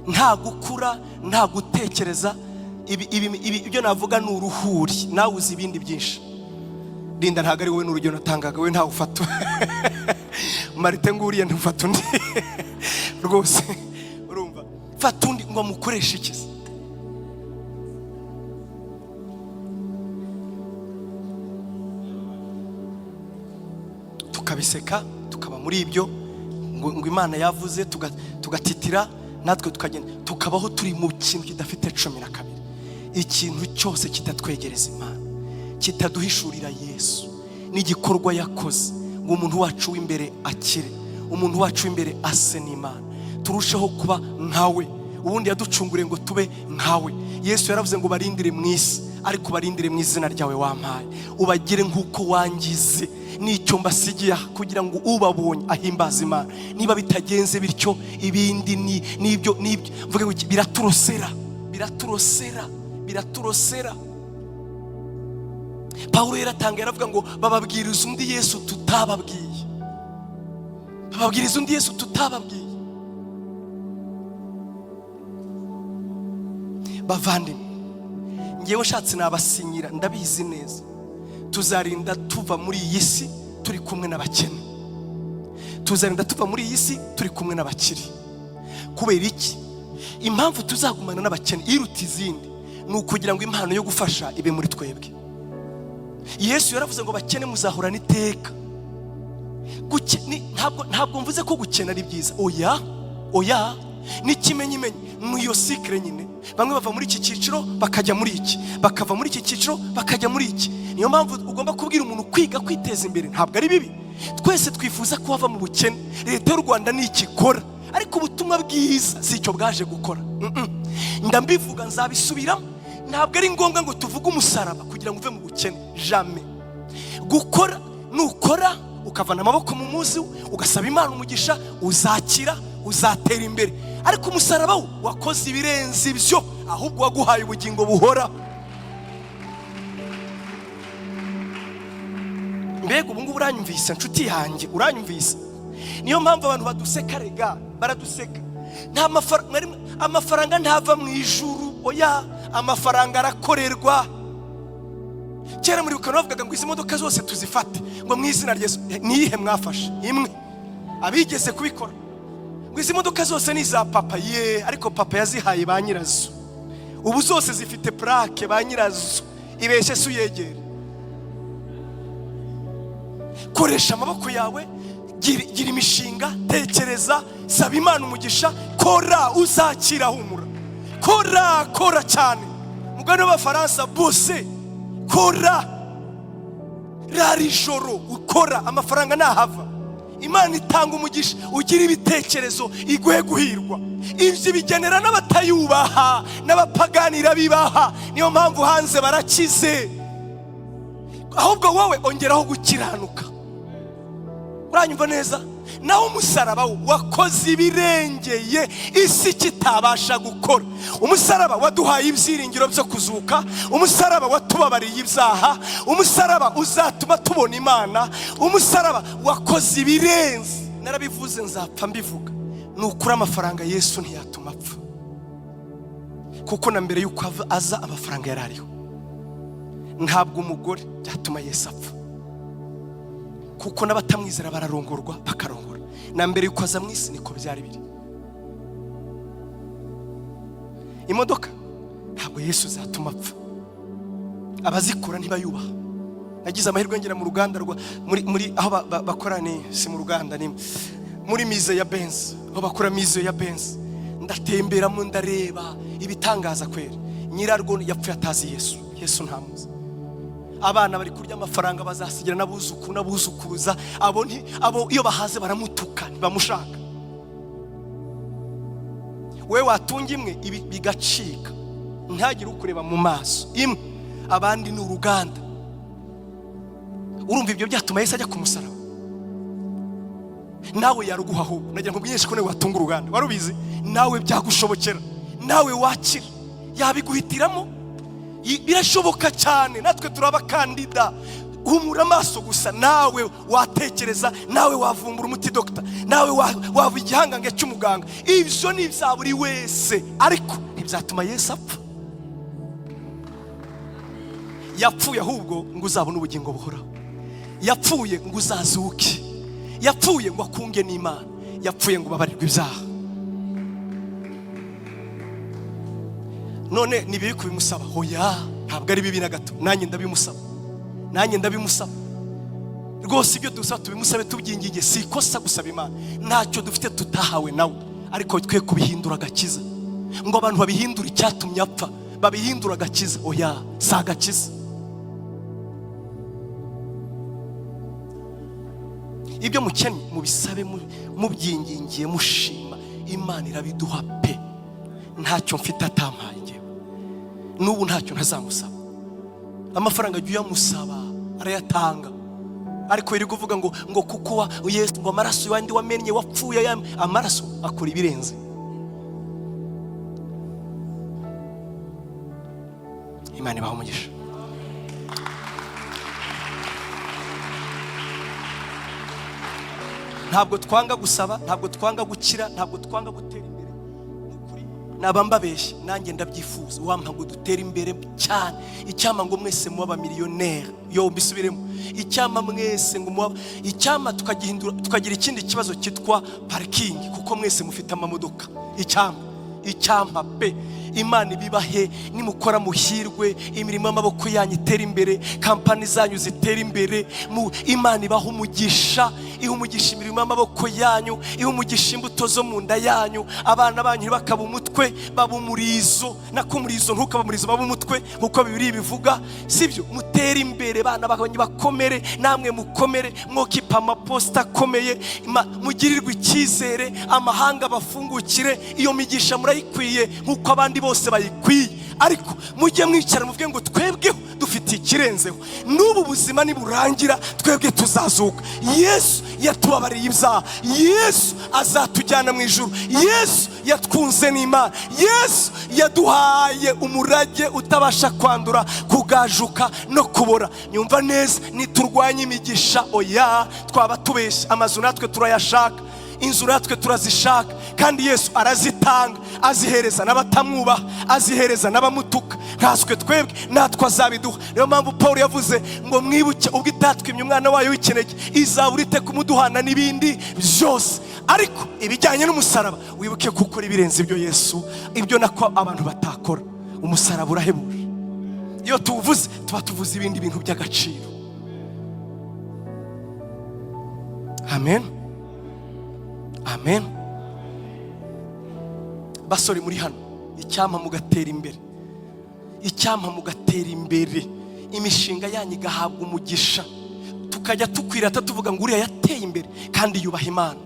Nta gukura, nta gutekereza. Ibi ibyo navuga ni uruhuri, nawe uzi ibindi byinshi. Linda, ntabwo ari wowe, ni urugero natangaga. We ntawe ufata. Marite nguriye, ntufata undi rwose. Urumva, fata undi ngo amukoreshe iki se? Tukabiseka, tukaba muri ibyo ngo Imana yavuze, tugatitira natwe, tukagenda tukabaho turi mu kintu kidafite 12. Ikintu cyose kitatwegereza Imana, kitaduhishurira Yesu n'igikorwa yakoze ngo umuntu wacu w'imbere akire, umuntu wacu w'imbere ase n'Imana, turusheho kuba nkawe. Ubundi yaducunguriye ngo tube nkawe. Yesu yaravuze ngo barindire mu isi, ariko barindire mu izina ryawe wampaye, ubagire nk'uko wangize. N'icyo mbasigiye aha, kugira ngo ubabonye ahimbaze Imana. Niba bitagenze bityo, ibindi ni nibyo nibyo mvuge ngo iki, biraturosera, biraturosera, biraturosera. Pawulo yaratanga, yaravuga ngo bababwiriza undi Yesu tutababwiye, bababwiriza undi Yesu tutababwiye. Bavandimwe, ngewe nshatse nabasinyira, ndabizi neza tuzarinda tuva muri iyi si turi kumwe n'abakene, tuzarinda tuva muri iyi si turi kumwe n'abakire. Kubera iki? Impamvu tuzagumana n'abakene iruta izindi Ni ukugira ngo impano yo gufasha ibe muri twebwe. Yesu yaravuze ngo bakene muzahorana iteka. Ntabwo mvuze ko gukena ari byiza, oya oya, n'ikimenyimenyi ni iyo cycle nyine. Bamwe bava muri iki cyiciro bakajya muri iki, bakava muri iki cyiciro bakajya muri iki. Niyo mpamvu ugomba kubwira umuntu kwiga kwiteza imbere, ntabwo ari bibi. Twese twifuza ko wava mu bukene. Leta y'u Rwanda ni ikikora, ariko ubutumwa bwiza si icyo bwaje gukora. Ndambivuga, nzabisubiramo. Ntabwo ari ngombwa ngo tuvuge umusaraba kugira ngo uve mu bukene, jamais. Gukora, nukora ukavana amaboko mu muzi, ugasaba Imana umugisha, uzakira, uzatera imbere. Ariko umusaraba wo wakoze ibirenze ibyo, ahubwo waguhaye ubugingo buhoraho. Mbega ubu ngubu uranyumvise, nshuti yanjye? Uranyumvise? Niyo mpamvu abantu baduseka, rega baraduseka. Nta mafaranga, amafaranga ntava mu ijuru, oya, amafaranga arakorerwa. Kera muri bukana bavugaga ngo izi modoka zose tuzifate ngo mu izina rya Yesu. Niyihe mwafashe? Imwe abigeze kubikora, ngo izi modoka zose ni iza papa ye, ariko papa yazihaye ba nyirazo. Ubu zose zifite plaque, ba nyirazo. Ibeshye se uyegere. Koresha amaboko yawe, gira imishinga, tekereza, saba Imana umugisha, kora, uzakira, humura. Kora, kora cyane. Mugani w'Abafaransa, bose kora, rara ijoro ukora, amafaranga ntahava. Imana itanga umugisha, ugira ibitekerezo, iguhe guhirwa. Ibyo bigenera n'abatayubaha, n'abapagani irabibaha. Niyo mpamvu hanze barakize. Ahubwo wowe ongeraho gukiranuka. Uranyumva neza? Naho umusaraba wo wakoze ibirengeye isi kitabasha gukora. Umusaraba waduhaye ibyiringiro byo kuzuka, umusaraba watubabariye ibyaha, umusaraba uzatuma tubona Imana, umusaraba wakoze ibirenze. Narabivuze, nzapfa mbivuga. Ni ukuri, amafaranga Yesu ntiyatuma apfa, kuko na mbere y'uko aza amafaranga yari ariho. Ntabwo umugore byatuma Yesu apfa, kuko n'abatamwizera bararongorwa, bakarongora. Na mbere y'uko aza mu isi niko byari biri. Imodoka ntabwo Yesu zatuma apfa, abazikora ntibayubaha. Nagize amahirwe ngera mu ruganda rwa muri aho bakora, ni si mu ruganda, ni muri musée ya Benz, aho bakora musée ya Benz. Ndatemberamo, ndareba ibitangaza kwera. Nyirarwo yapfuye atazi Yesu, Yesu ntamuzi. Abana bari kurya amafaranga, bazasigira n'abuzukuru n'abuzukuruza. Abo abo iyo bahaze baramutuka, ntibamushaka. We watunga imwe, ibi bigacika, ntagire ukureba mu maso. Imwe, abandi ni uruganda. Urumva ibyo byatuma Yesu ajya ku musaraba? Nawe yaruguha. Ahubwo nagira ngo ubwinyeshe ko nawe watunga uruganda. Wari ubizi? Nawe byagushobokera, nawe wakira, yabiguhitiramo. Birashoboka cyane, natwe turi abakandida. Humura amaso gusa, nawe watekereza, nawe wavumbura umuti dogita, nawe waba igihangange cy'umuganga. Ibyo ni ibya buri wese, ariko ntibyatuma Yesu apfa. Yapfuye ahubwo ngo uzabone ubugingo buhoraho, yapfuye ngo uzazuke, yapfuye ngo akunge n'Imana, yapfuye ngo ubabarirwe ibyaha. None ni bibi kubimusaba? Hoya, ntabwo ari bibi na gato. Nanjye ndabimusaba, nanjye ndabimusaba rwose. Ibyo dusaba tubimusabe tubyinginge, si ikosa gusaba Imana. Ntacyo dufite tutahawe nawe, ariko twe kubihindura agakiza, ngo abantu babihindure icyatumye apfa, babihindura agakiza. Oya, si agakiza. Ibyo mukennye mubisabe mubyingingiye, mushima. Imana irabiduha pe. Ntacyo mfite atampaye njyewe, n'ubu ntacyo ntazamusaba. Amafaranga ajya uyamusaba arayatanga, ariko iri kuvuga ngo kuko wa Yesu, ngo amaraso yandi wamennye, wapfuye, aya amaraso akora ibirenze. Imana ibahe umugisha. Ntabwo twanga gusaba, ntabwo twanga gukira, ntabwo twanga gutera imbere. Nukuri naba mbabeshye, nanjye ndabyifuza. Wampa ngo dutere imbere cyane, icyampa ngo mwese muba abamiliyoneri. Yo mbisubiremo, icyampa mwese ngo muba, icyampa tukagihindura, tukagira ikindi kibazo cyitwa parikingi, kuko mwese mufite amamodoka. Icyampa, icyampa pe. Imana ibibahe, nimukora muhirwe, imirimo y'amaboko yanyu itere imbere, kampani zanyu zitere imbere. Imana ibaha umugisha, iha umugisha imirimo y'amaboko yanyu, iha umugisha imbuto zo mu nda yanyu. Abana banyu ntibakaba umutwe, baba umurizo, nako umurizo ntukaba umurizo, baba umutwe nkuko Bibiliya ibivuga, sibyo? Mutere imbere, bana banyu bakomere, namwe mukomere, mwokipa amaposita akomeye, mugirirwe icyizere, amahanga bafungukire. Iyo migisha murayikwiye nkuko abandi bose bayikwiye. Ariko mujye mwicara muvuge ngo twebweho dufite ikirenzeho, n'ubu buzima niburangira twebwe tuzazuka. Yesu yatubabariye ibyaha, Yesu azatujyana mu ijuru, Yesu yatwunze n'Imana, Yesu yaduhaye umurage utabasha kwandura, kugajuka no kubora. Nyumva neza, niturwanye imigisha oya twaba tubeshya. Amazu natwe turayashaka, inzu natwe turazishaka, kandi Yesu arazitanga, azihereza n'abatamwubaha, azihereza n'abamutuka. Nkaswe twebwe natwe azabiduha. Niyo mpamvu Paul yavuze ngo mwibuke ubwo itatwimye umwana wayo w'ikinege, izabura ite kumuduhana n'ibindi byose. Ariko ibijyanye n'umusaraba wibuke gukora ibirenze ibyo Yesu, ibyo nako abantu batakora. Umusaraba urahebuje, iyo tuwuvuze tuba tuvuze ibindi bintu by'agaciro. Amen, amen. Basore muri hano, icyampa mugatera imbere, icyampa mugatera imbere, imishinga yanyu igahabwa umugisha, tukajya tukwirata tuvuga ngo uriya yateye imbere kandi yubaha Imana,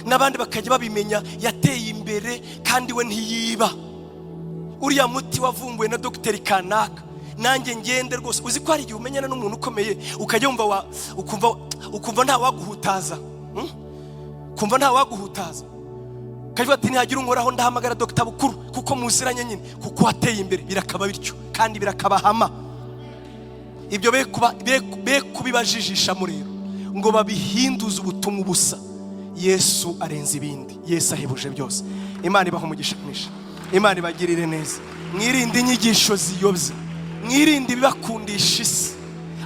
n'abandi bakajya babimenya, yateye imbere kandi we ntiyiba. Uriya muti wavumbuwe na dogiteri kanaka, nanjye ngende rwose. Uzi ko hari igihe umenyana n'umuntu ukomeye ukajya wumva ukumva nta waguhutaza, kumva nta waguhutaza, ukavuga ati ntihagira unkoraho ndahamagara Dr Bukuru kuko muziranye nyine, kuko wateye imbere. Birakaba bityo kandi birakabahama. Ibyo be kubibajijisha murero ngo babihinduze ubutumwa ubusa. Yesu arenze ibindi, Yesu ahebuje byose. Imana ibaha umugisha mwinshi, Imana ibagirire neza. Mwirinde inyigisho ziyobya, mwirinde ibibakundisha isi.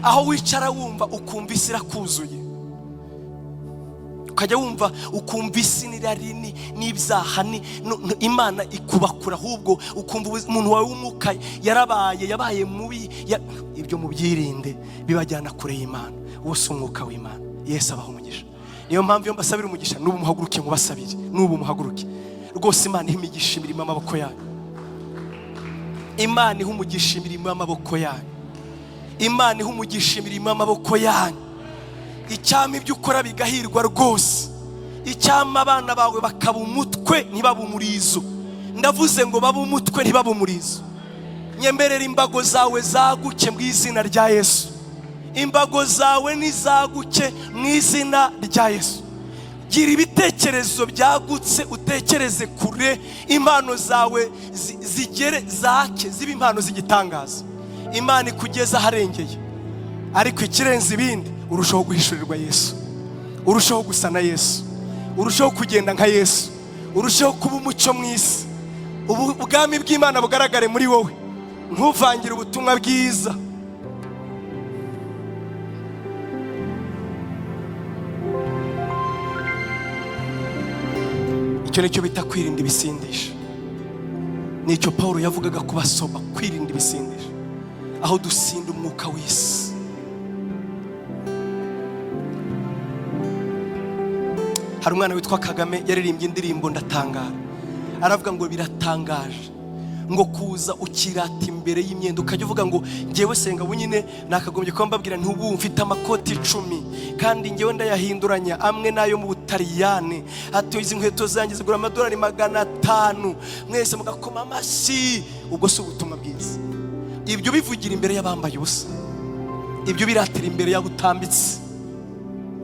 Aho wicara wumva ukumva isi irakuzuye, ukajya wumva ukumva isi n'irari n'ibyaha, Imana ikubakura, ahubwo ukumva umuntu wawe w'umwuka yabaye mubi. Ibyo mubyirinde, bibajyana kure y'Imana. Uwo si umwuka w'Imana. Yesu abaha umugisha. Niyo mpamvu iyo mbasabira umugisha, n'ubu muhaguruke mubasabire, n'ubu muhaguruke rwose. Imana ihe imigisha imirimo y'amaboko yanyu, Imana ihe umugisha imirimo y'amaboko yanyu, Imana ihe umugisha imirimo y'amaboko yanyu. Icyampa ibyo ukora bigahirwa rwose, icyampa abana bawe bakaba umutwe ntibabe umurizo. Ndavuze ngo babe umutwe ntibabe umurizo. Nyemerera imbago zawe zaguke mu izina rya Yesu, imbago zawe nizaguke mu izina rya Yesu. Gira ibitekerezo byagutse, utekereze kure, impano zawe zigere zake, zibe impano z'igitangaza. Imana ikugeza aharengeye, ariko ikirenze ibindi urushaho guhishurirwa Yesu, urushaho gusa na Yesu, urushaho kugenda nka Yesu, urushaho kuba umucyo mu isi. Ubwami bw'Imana bugaragare muri wowe, ntuvangire ubutumwa bwiza. Icyo nicyo bita kwirinda ibisindisha. Nicyo Paul yavugaga kubasoma, kwirinda ibisindisha, aho dusinda umwuka w'isi. Hari umwana witwa Kagame yaririmbye indirimbo ndatangara, aravuga ngo biratangaje ngo kuza ukirata imbere y'imyenda, ukajya uvuga ngo ngewe senga bunyine nakagombye kuba mbabwira nti ubu mfite amakoti 10 kandi ngewe ndayahinduranya, amwe nayo mu Butaliyani, ati izi nkweto zanjye zigura amadolari 500, mwese mugakoma amashyi. Ubwo si ubutumwa bwiza. Ibyo bivugira imbere y'abambaye ubusa, ibyo biratira imbere y'abutambitse,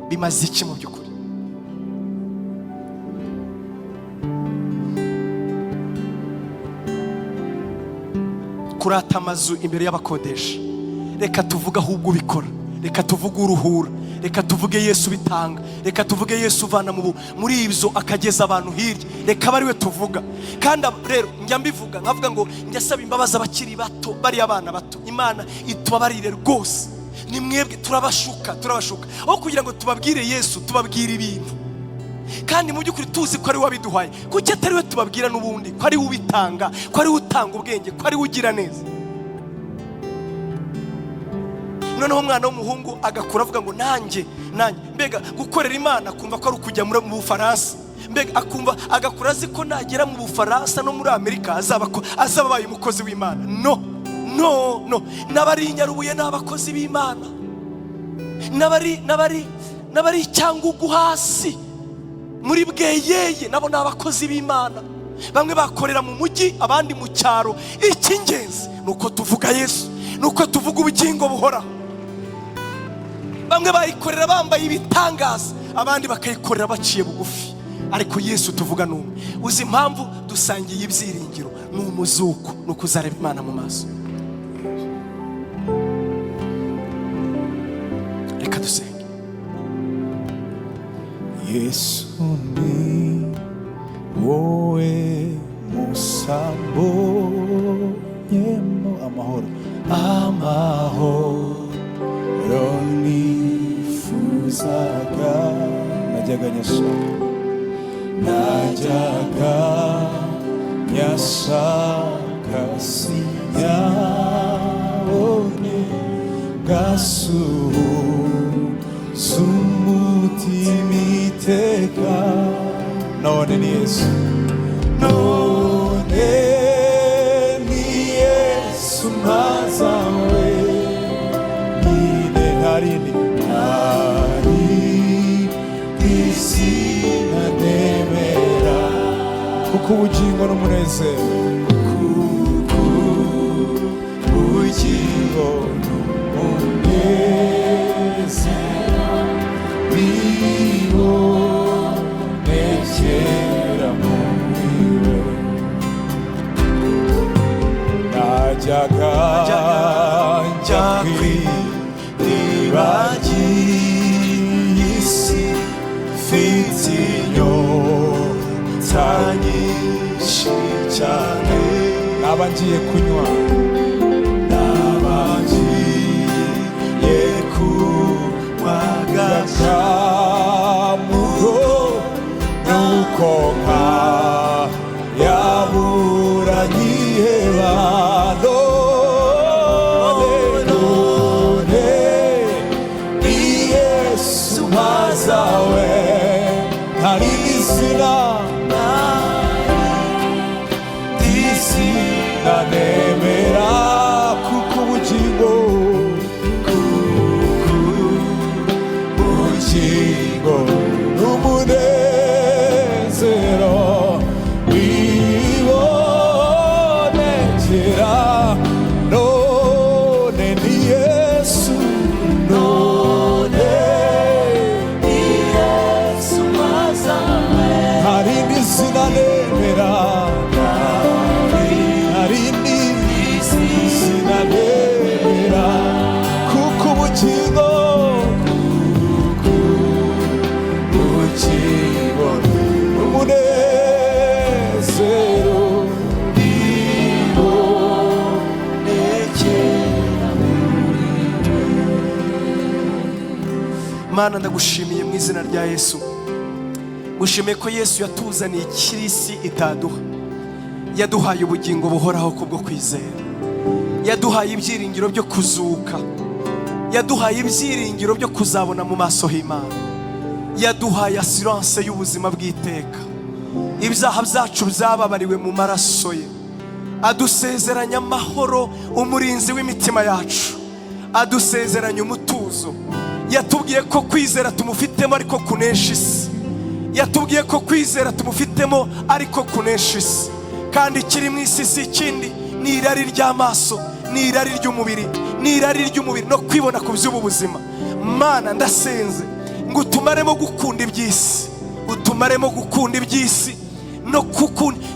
bimaze iki mu by'ukuri? Kurata amazu imbere y'abakodesha, reka tuvuge ahubwo ubikora, reka tuvuge uruhura, reka tuvuge Yesu bitanga, reka tuvuge Yesu uvana muri ibyo akageza abantu hirya, reka abe ariwe tuvuga. Kandi rero njya mbivuga nkavuga ngo njya saba imbabazi abakiri bato, bariya abana bato, Imana itubabarire rwose. Ni mwebwe turabashuka, turabashuka aho kugira ngo tubabwire Yesu, tubabwire ibintu. Kandi mu by'ukuri tuzi ko ari we wabiduhaye. Kuki atari we tubabwira n'ubundi ko ari we ubitanga, ko ari we utanga ubwenge, ko ari we ugira neza? Noneho umwana w'umuhungu agakura avuga ngo nanjye, nanjye. Mbega gukorera Imana, akumva ko ari ukujya mu Bufaransa. Mbega akumva, agakura azi ko nagera mu Bufaransa no muri Amerika azaba abaye umukozi w'Imana. No, no, no! N'abari i Nyarubuye ni abakozi b'Imana, n'abari i Cyangugu hasi muri Bweyeye nabo ni abakozi b'Imana. Bamwe bakorera mu mujyi, abandi mu cyaro. Icy'ingenzi ni uko tuvuga Yesu, ni uko tuvuga ubugingo buhoraho. Bamwe bayikorera bambaye ibitangaza, abandi bakayikorera baciye bugufi, ariko Yesu tuvuga ni umwe. Uzi impamvu? Dusangiye ibyiringiro, ni umuzuko, ni ukuzareba Imana mu maso. Reka dusenge. Yesu, ni wowe musa mbonyemo amahoro, amahoro nifuzaga. Najyaga nyashaka, najyaga nyashaka, sinyabone, gasuhuza umutima iteka. None ni Yesu, none ni Yesu mazawe nyine. Ntarini, ntari izina nemera, kuko ubugingo n'umunezero, kuko ubugingo n'umunezero bibonekera muri we. Najyaga njya kw'iriba ry'isi, mfite inyota nyinshi cyane. Naba ngiye kunywa, naba ngiye kunywa gakamuro, nuko nka yabura nkiheba. None, none ni Yesu mazawe, hari izina, izina nemera, kuko ubugingo, kuko ubugingo n'umunezero bibonekera. None ni Yesu, none ni Yesu mazawe. Hari izina nemera, hari izina nemera, kuko ubugingo, kuko ubugingo n'umunezero bibonekera muri we. Mana, ndagushimiye mu izina rya Yesu. Gushimiye ko Yesu yatuzaniye ikirisi itaduha. Yaduhaye ubugingo buhoraho kubwo kwizera, yaduhaye ibyiringiro byo kuzuka, yaduhaye ibyiringiro byo kuzabona mu maso h'Imana, yaduhaye assurance y'ubuzima bw'iteka. Ibyaha byacu byababariwe mu maraso ye. Adusezeranya amahoro, umurinzi w'imitima yacu, adusezeranya umutuzo. Yatubwiye ko kwizera tumufitemo ariko kunesha isi. Yatubwiye ko kwizera tumufitemo ariko kunesha isi. Kandi ikiri mu isi si ikindi, ni irari ry'amaso, ni irari ry'umubiri, ni irari ry'umubiri no kwibona ku by'ubu buzima. Mana, ndasenze ngo utumaremo gukunda iby'isi, utumaremo gukunda iby'isi no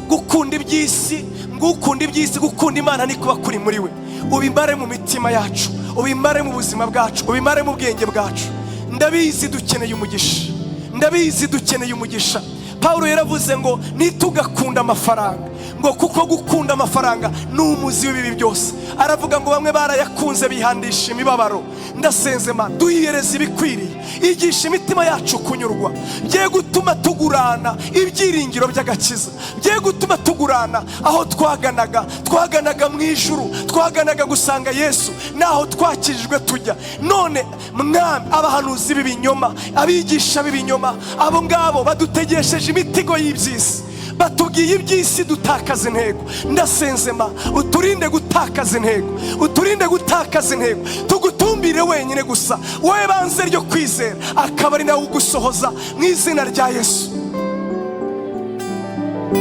gukunda iby'isi. Ngo ukunda iby'isi, gukunda Imana ni kuba kuri muri we. Ubimare mu mitima yacu, ubimare mu buzima bwacu, ubimare mu bwenge bwacu. Ndabizi dukeneye umugisha, ndabizi dukeneye umugisha. Pawulo yaravuze ngo ntitugakunda amafaranga. Ngo kuko gukunda amafaranga ni umuzi w'ibibi byose. Aravuga ngo bamwe barayakunze bihandisha imibabaro. Ndasenze Mana, duhereze ibikwiriye, igisha imitima yacu kunyurwa, bye gutuma tugurana ibyiringiro by'agakiza, bye gutuma tugurana aho twaganaga mu ijuru, twaganaga gusanga Yesu, naho twakijijwe tujya. None Mwami, abahanuzi b'ibinyoma, abigisha b'ibinyoma, abo ngabo badutegesheje imitego y'iby'isi, batubwiye iby'isi, dutakaza intego. Ndasenze ma, uturinde gutakaza intego, uturinde gutakaza intego, tugutumbire wenyine gusa, wowe banze ryo kwizera, akaba ari nawe ugusohoza mu izina rya Yesu.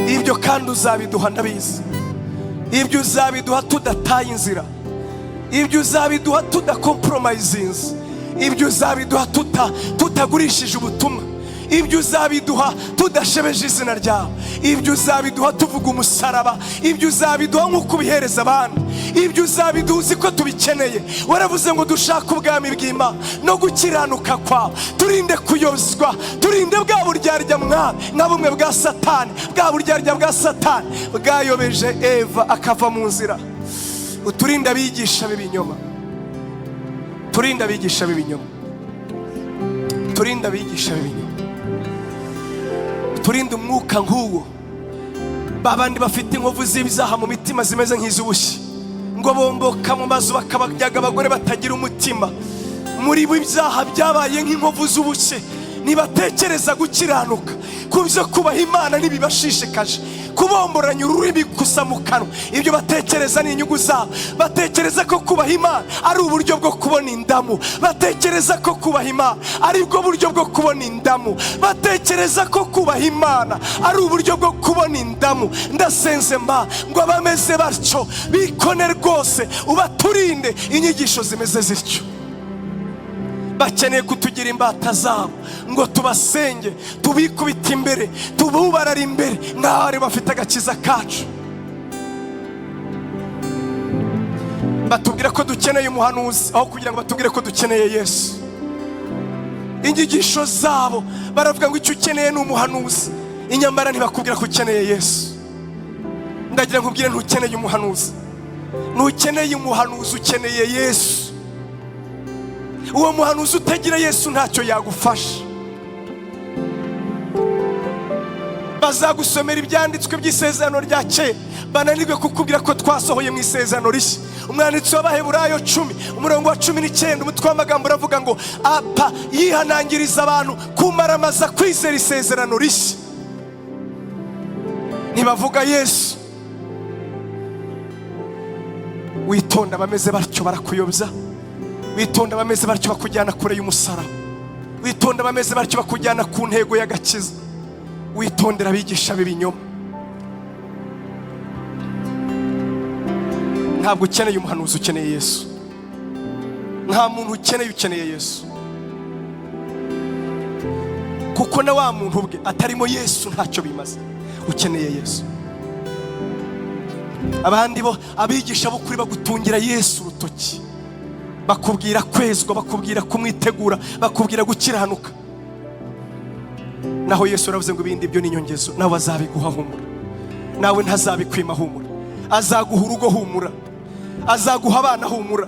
Ibyo kandi uzabiduha, ndabizi. Ibyo uzabiduha tudataye inzira, ibyo uzabiduha tudacompromisinze, ibyo uzabiduha tutagurishije ubutumwa, ibyo uzabiduha tudashebeje izina ryawe, ibyo uzabiduha tuvuga umusaraba, ibyo uzabiduha nk'uko ubihereza abandi, ibyo uzabiduha uzi ko tubikeneye. Waravuze ngo dushake ubwami bw'Imana no gukiranuka kwawe. Turinde kuyozwa, turinde bwa buryarya, Mwami, nka bumwe bwa Satani, bwa buryarya bwa Satani bwayobeje Eva akava mu nzira. Uturinde abigisha b'ibinyoma, turinde abigisha b'ibinyoma, turinde abigisha b'ibinyoma, turinde umwuka nk'uwo. Babandi bafite inkovu z'ibyaha mu mitima zimeze nk'iz'ubushye, ngo bomboka mu mazu bakabajyaga abagore batagira umutima. Muri bo ibyaha byabaye nk'inkovu z'ubushye, ntibatekereza gukiranuka. Ku byo kubaha Imana ntibibashishikaje, kubomboranya ururimi gusa mu kanwa. Ibyo batekereza ni inyungu zabo. Batekereza ko kubaha Imana ari uburyo bwo kubona indamu. Batekereza ko kubaha Imana ari bwo buryo bwo kubona indamu. Batekereza ko kubaha Imana ari uburyo bwo kubona indamu. Ndasenze mba ngo abameze batyo bikone rwose, ubaturinde inyigisho zimeze zityo. Bakeneye kutugira imbata zabo ngo tubasenge, tubikubite imbere, tububarare imbere nk'aho ari bafite agakiza kacu. Batubwira ko dukeneye umuhanuzi aho kugira ngo batubwire ko dukeneye Yesu. Inyigisho zabo baravuga ngo icyo ukeneye ni umuhanuzi, inyamara ntibakubwira ko ukeneye Yesu. Ndagira ngo ubwire, ntukeneye umuhanuzi, ntukeneye umuhanuzi, ukeneye Yesu. Uwo muhanuzi utagira Yesu ntacyo yagufasha. Bazagusomera ibyanditswe by'isezerano rya kera, bananirwe kukubwira ko twasohoye mu isezerano rishya. Umwanditsi w'Abaheburayo 10 umurongo wa 19, umutwe w'amagambo uravuga ngo apa yihanangiriza abantu kumaramaza kwizera isezerano rishya. Ntibavuga Yesu. Witonda, bameze batyo barakuyobya. Witonda, bameze batyo bakujyana kure y'umusaraba. Witonda, bameze batyo bakujyana ku ntego y'agakiza. Witondera abigisha b'ibinyoma. Ntabwo ukeneye umuhanuzi, ukeneye Yesu. Nta muntu ukeneye, ukeneye Yesu. Kuko na wa muntu ubwe atarimo Yesu ntacyo bimaze. Ukeneye Yesu. Abandi bo abigisha b'ukuri bagutungira Yesu urutoki, bakubwira kwezwa, bakubwira kumwitegura, bakubwira gukiranuka. Naho Yesu aravuze ngo ibindi byo ni inyongezo, nawe azabiguha, humura. Nawe ntazabikwima, humura. Azaguha urugo, humura. Azaguha abana, humura.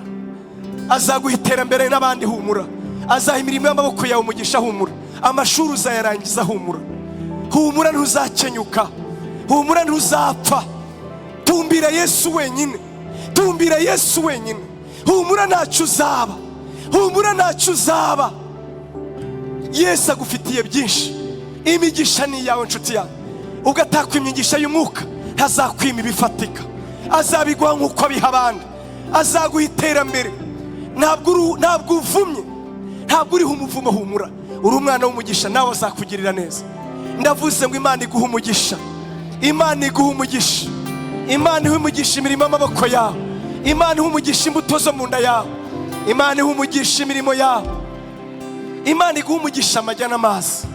Azaguha iterambere n'abandi, humura. Azaha imirimo y'amaboko yawe umugisha, humura. Amashuri uzayarangiza, humura. Humura, ntuzakenyuka. Humura, ntuzapfa. Tumbira Yesu wenyine, tumbira Yesu wenyine. Humura, ntacyo uzaba. Humura, ntacyo uzaba. Yesu agufitiye byinshi. Imigisha ni iyawe, nshuti yawe. Ubwo atakwima imigisha y'umwuka, ntazakwima ibifatika. Azabiguha nk'uko abiha abandi. Azaguha iterambere. Ntabwo uvumye, ntabwo uriho umuvumo, humura. Uri umwana w'umugisha, nawe azakugirira neza. Ndavuze ngo Imana iguhe umugisha, Imana iguhe umugisha, Imana ihe umugisha imirimo y'amaboko yawe, Imana ihe umugisha imbuto zo mu nda yawe, Imana ihe umugisha imirimo yawe, Imana iguhe umugisha amajya n'amazi.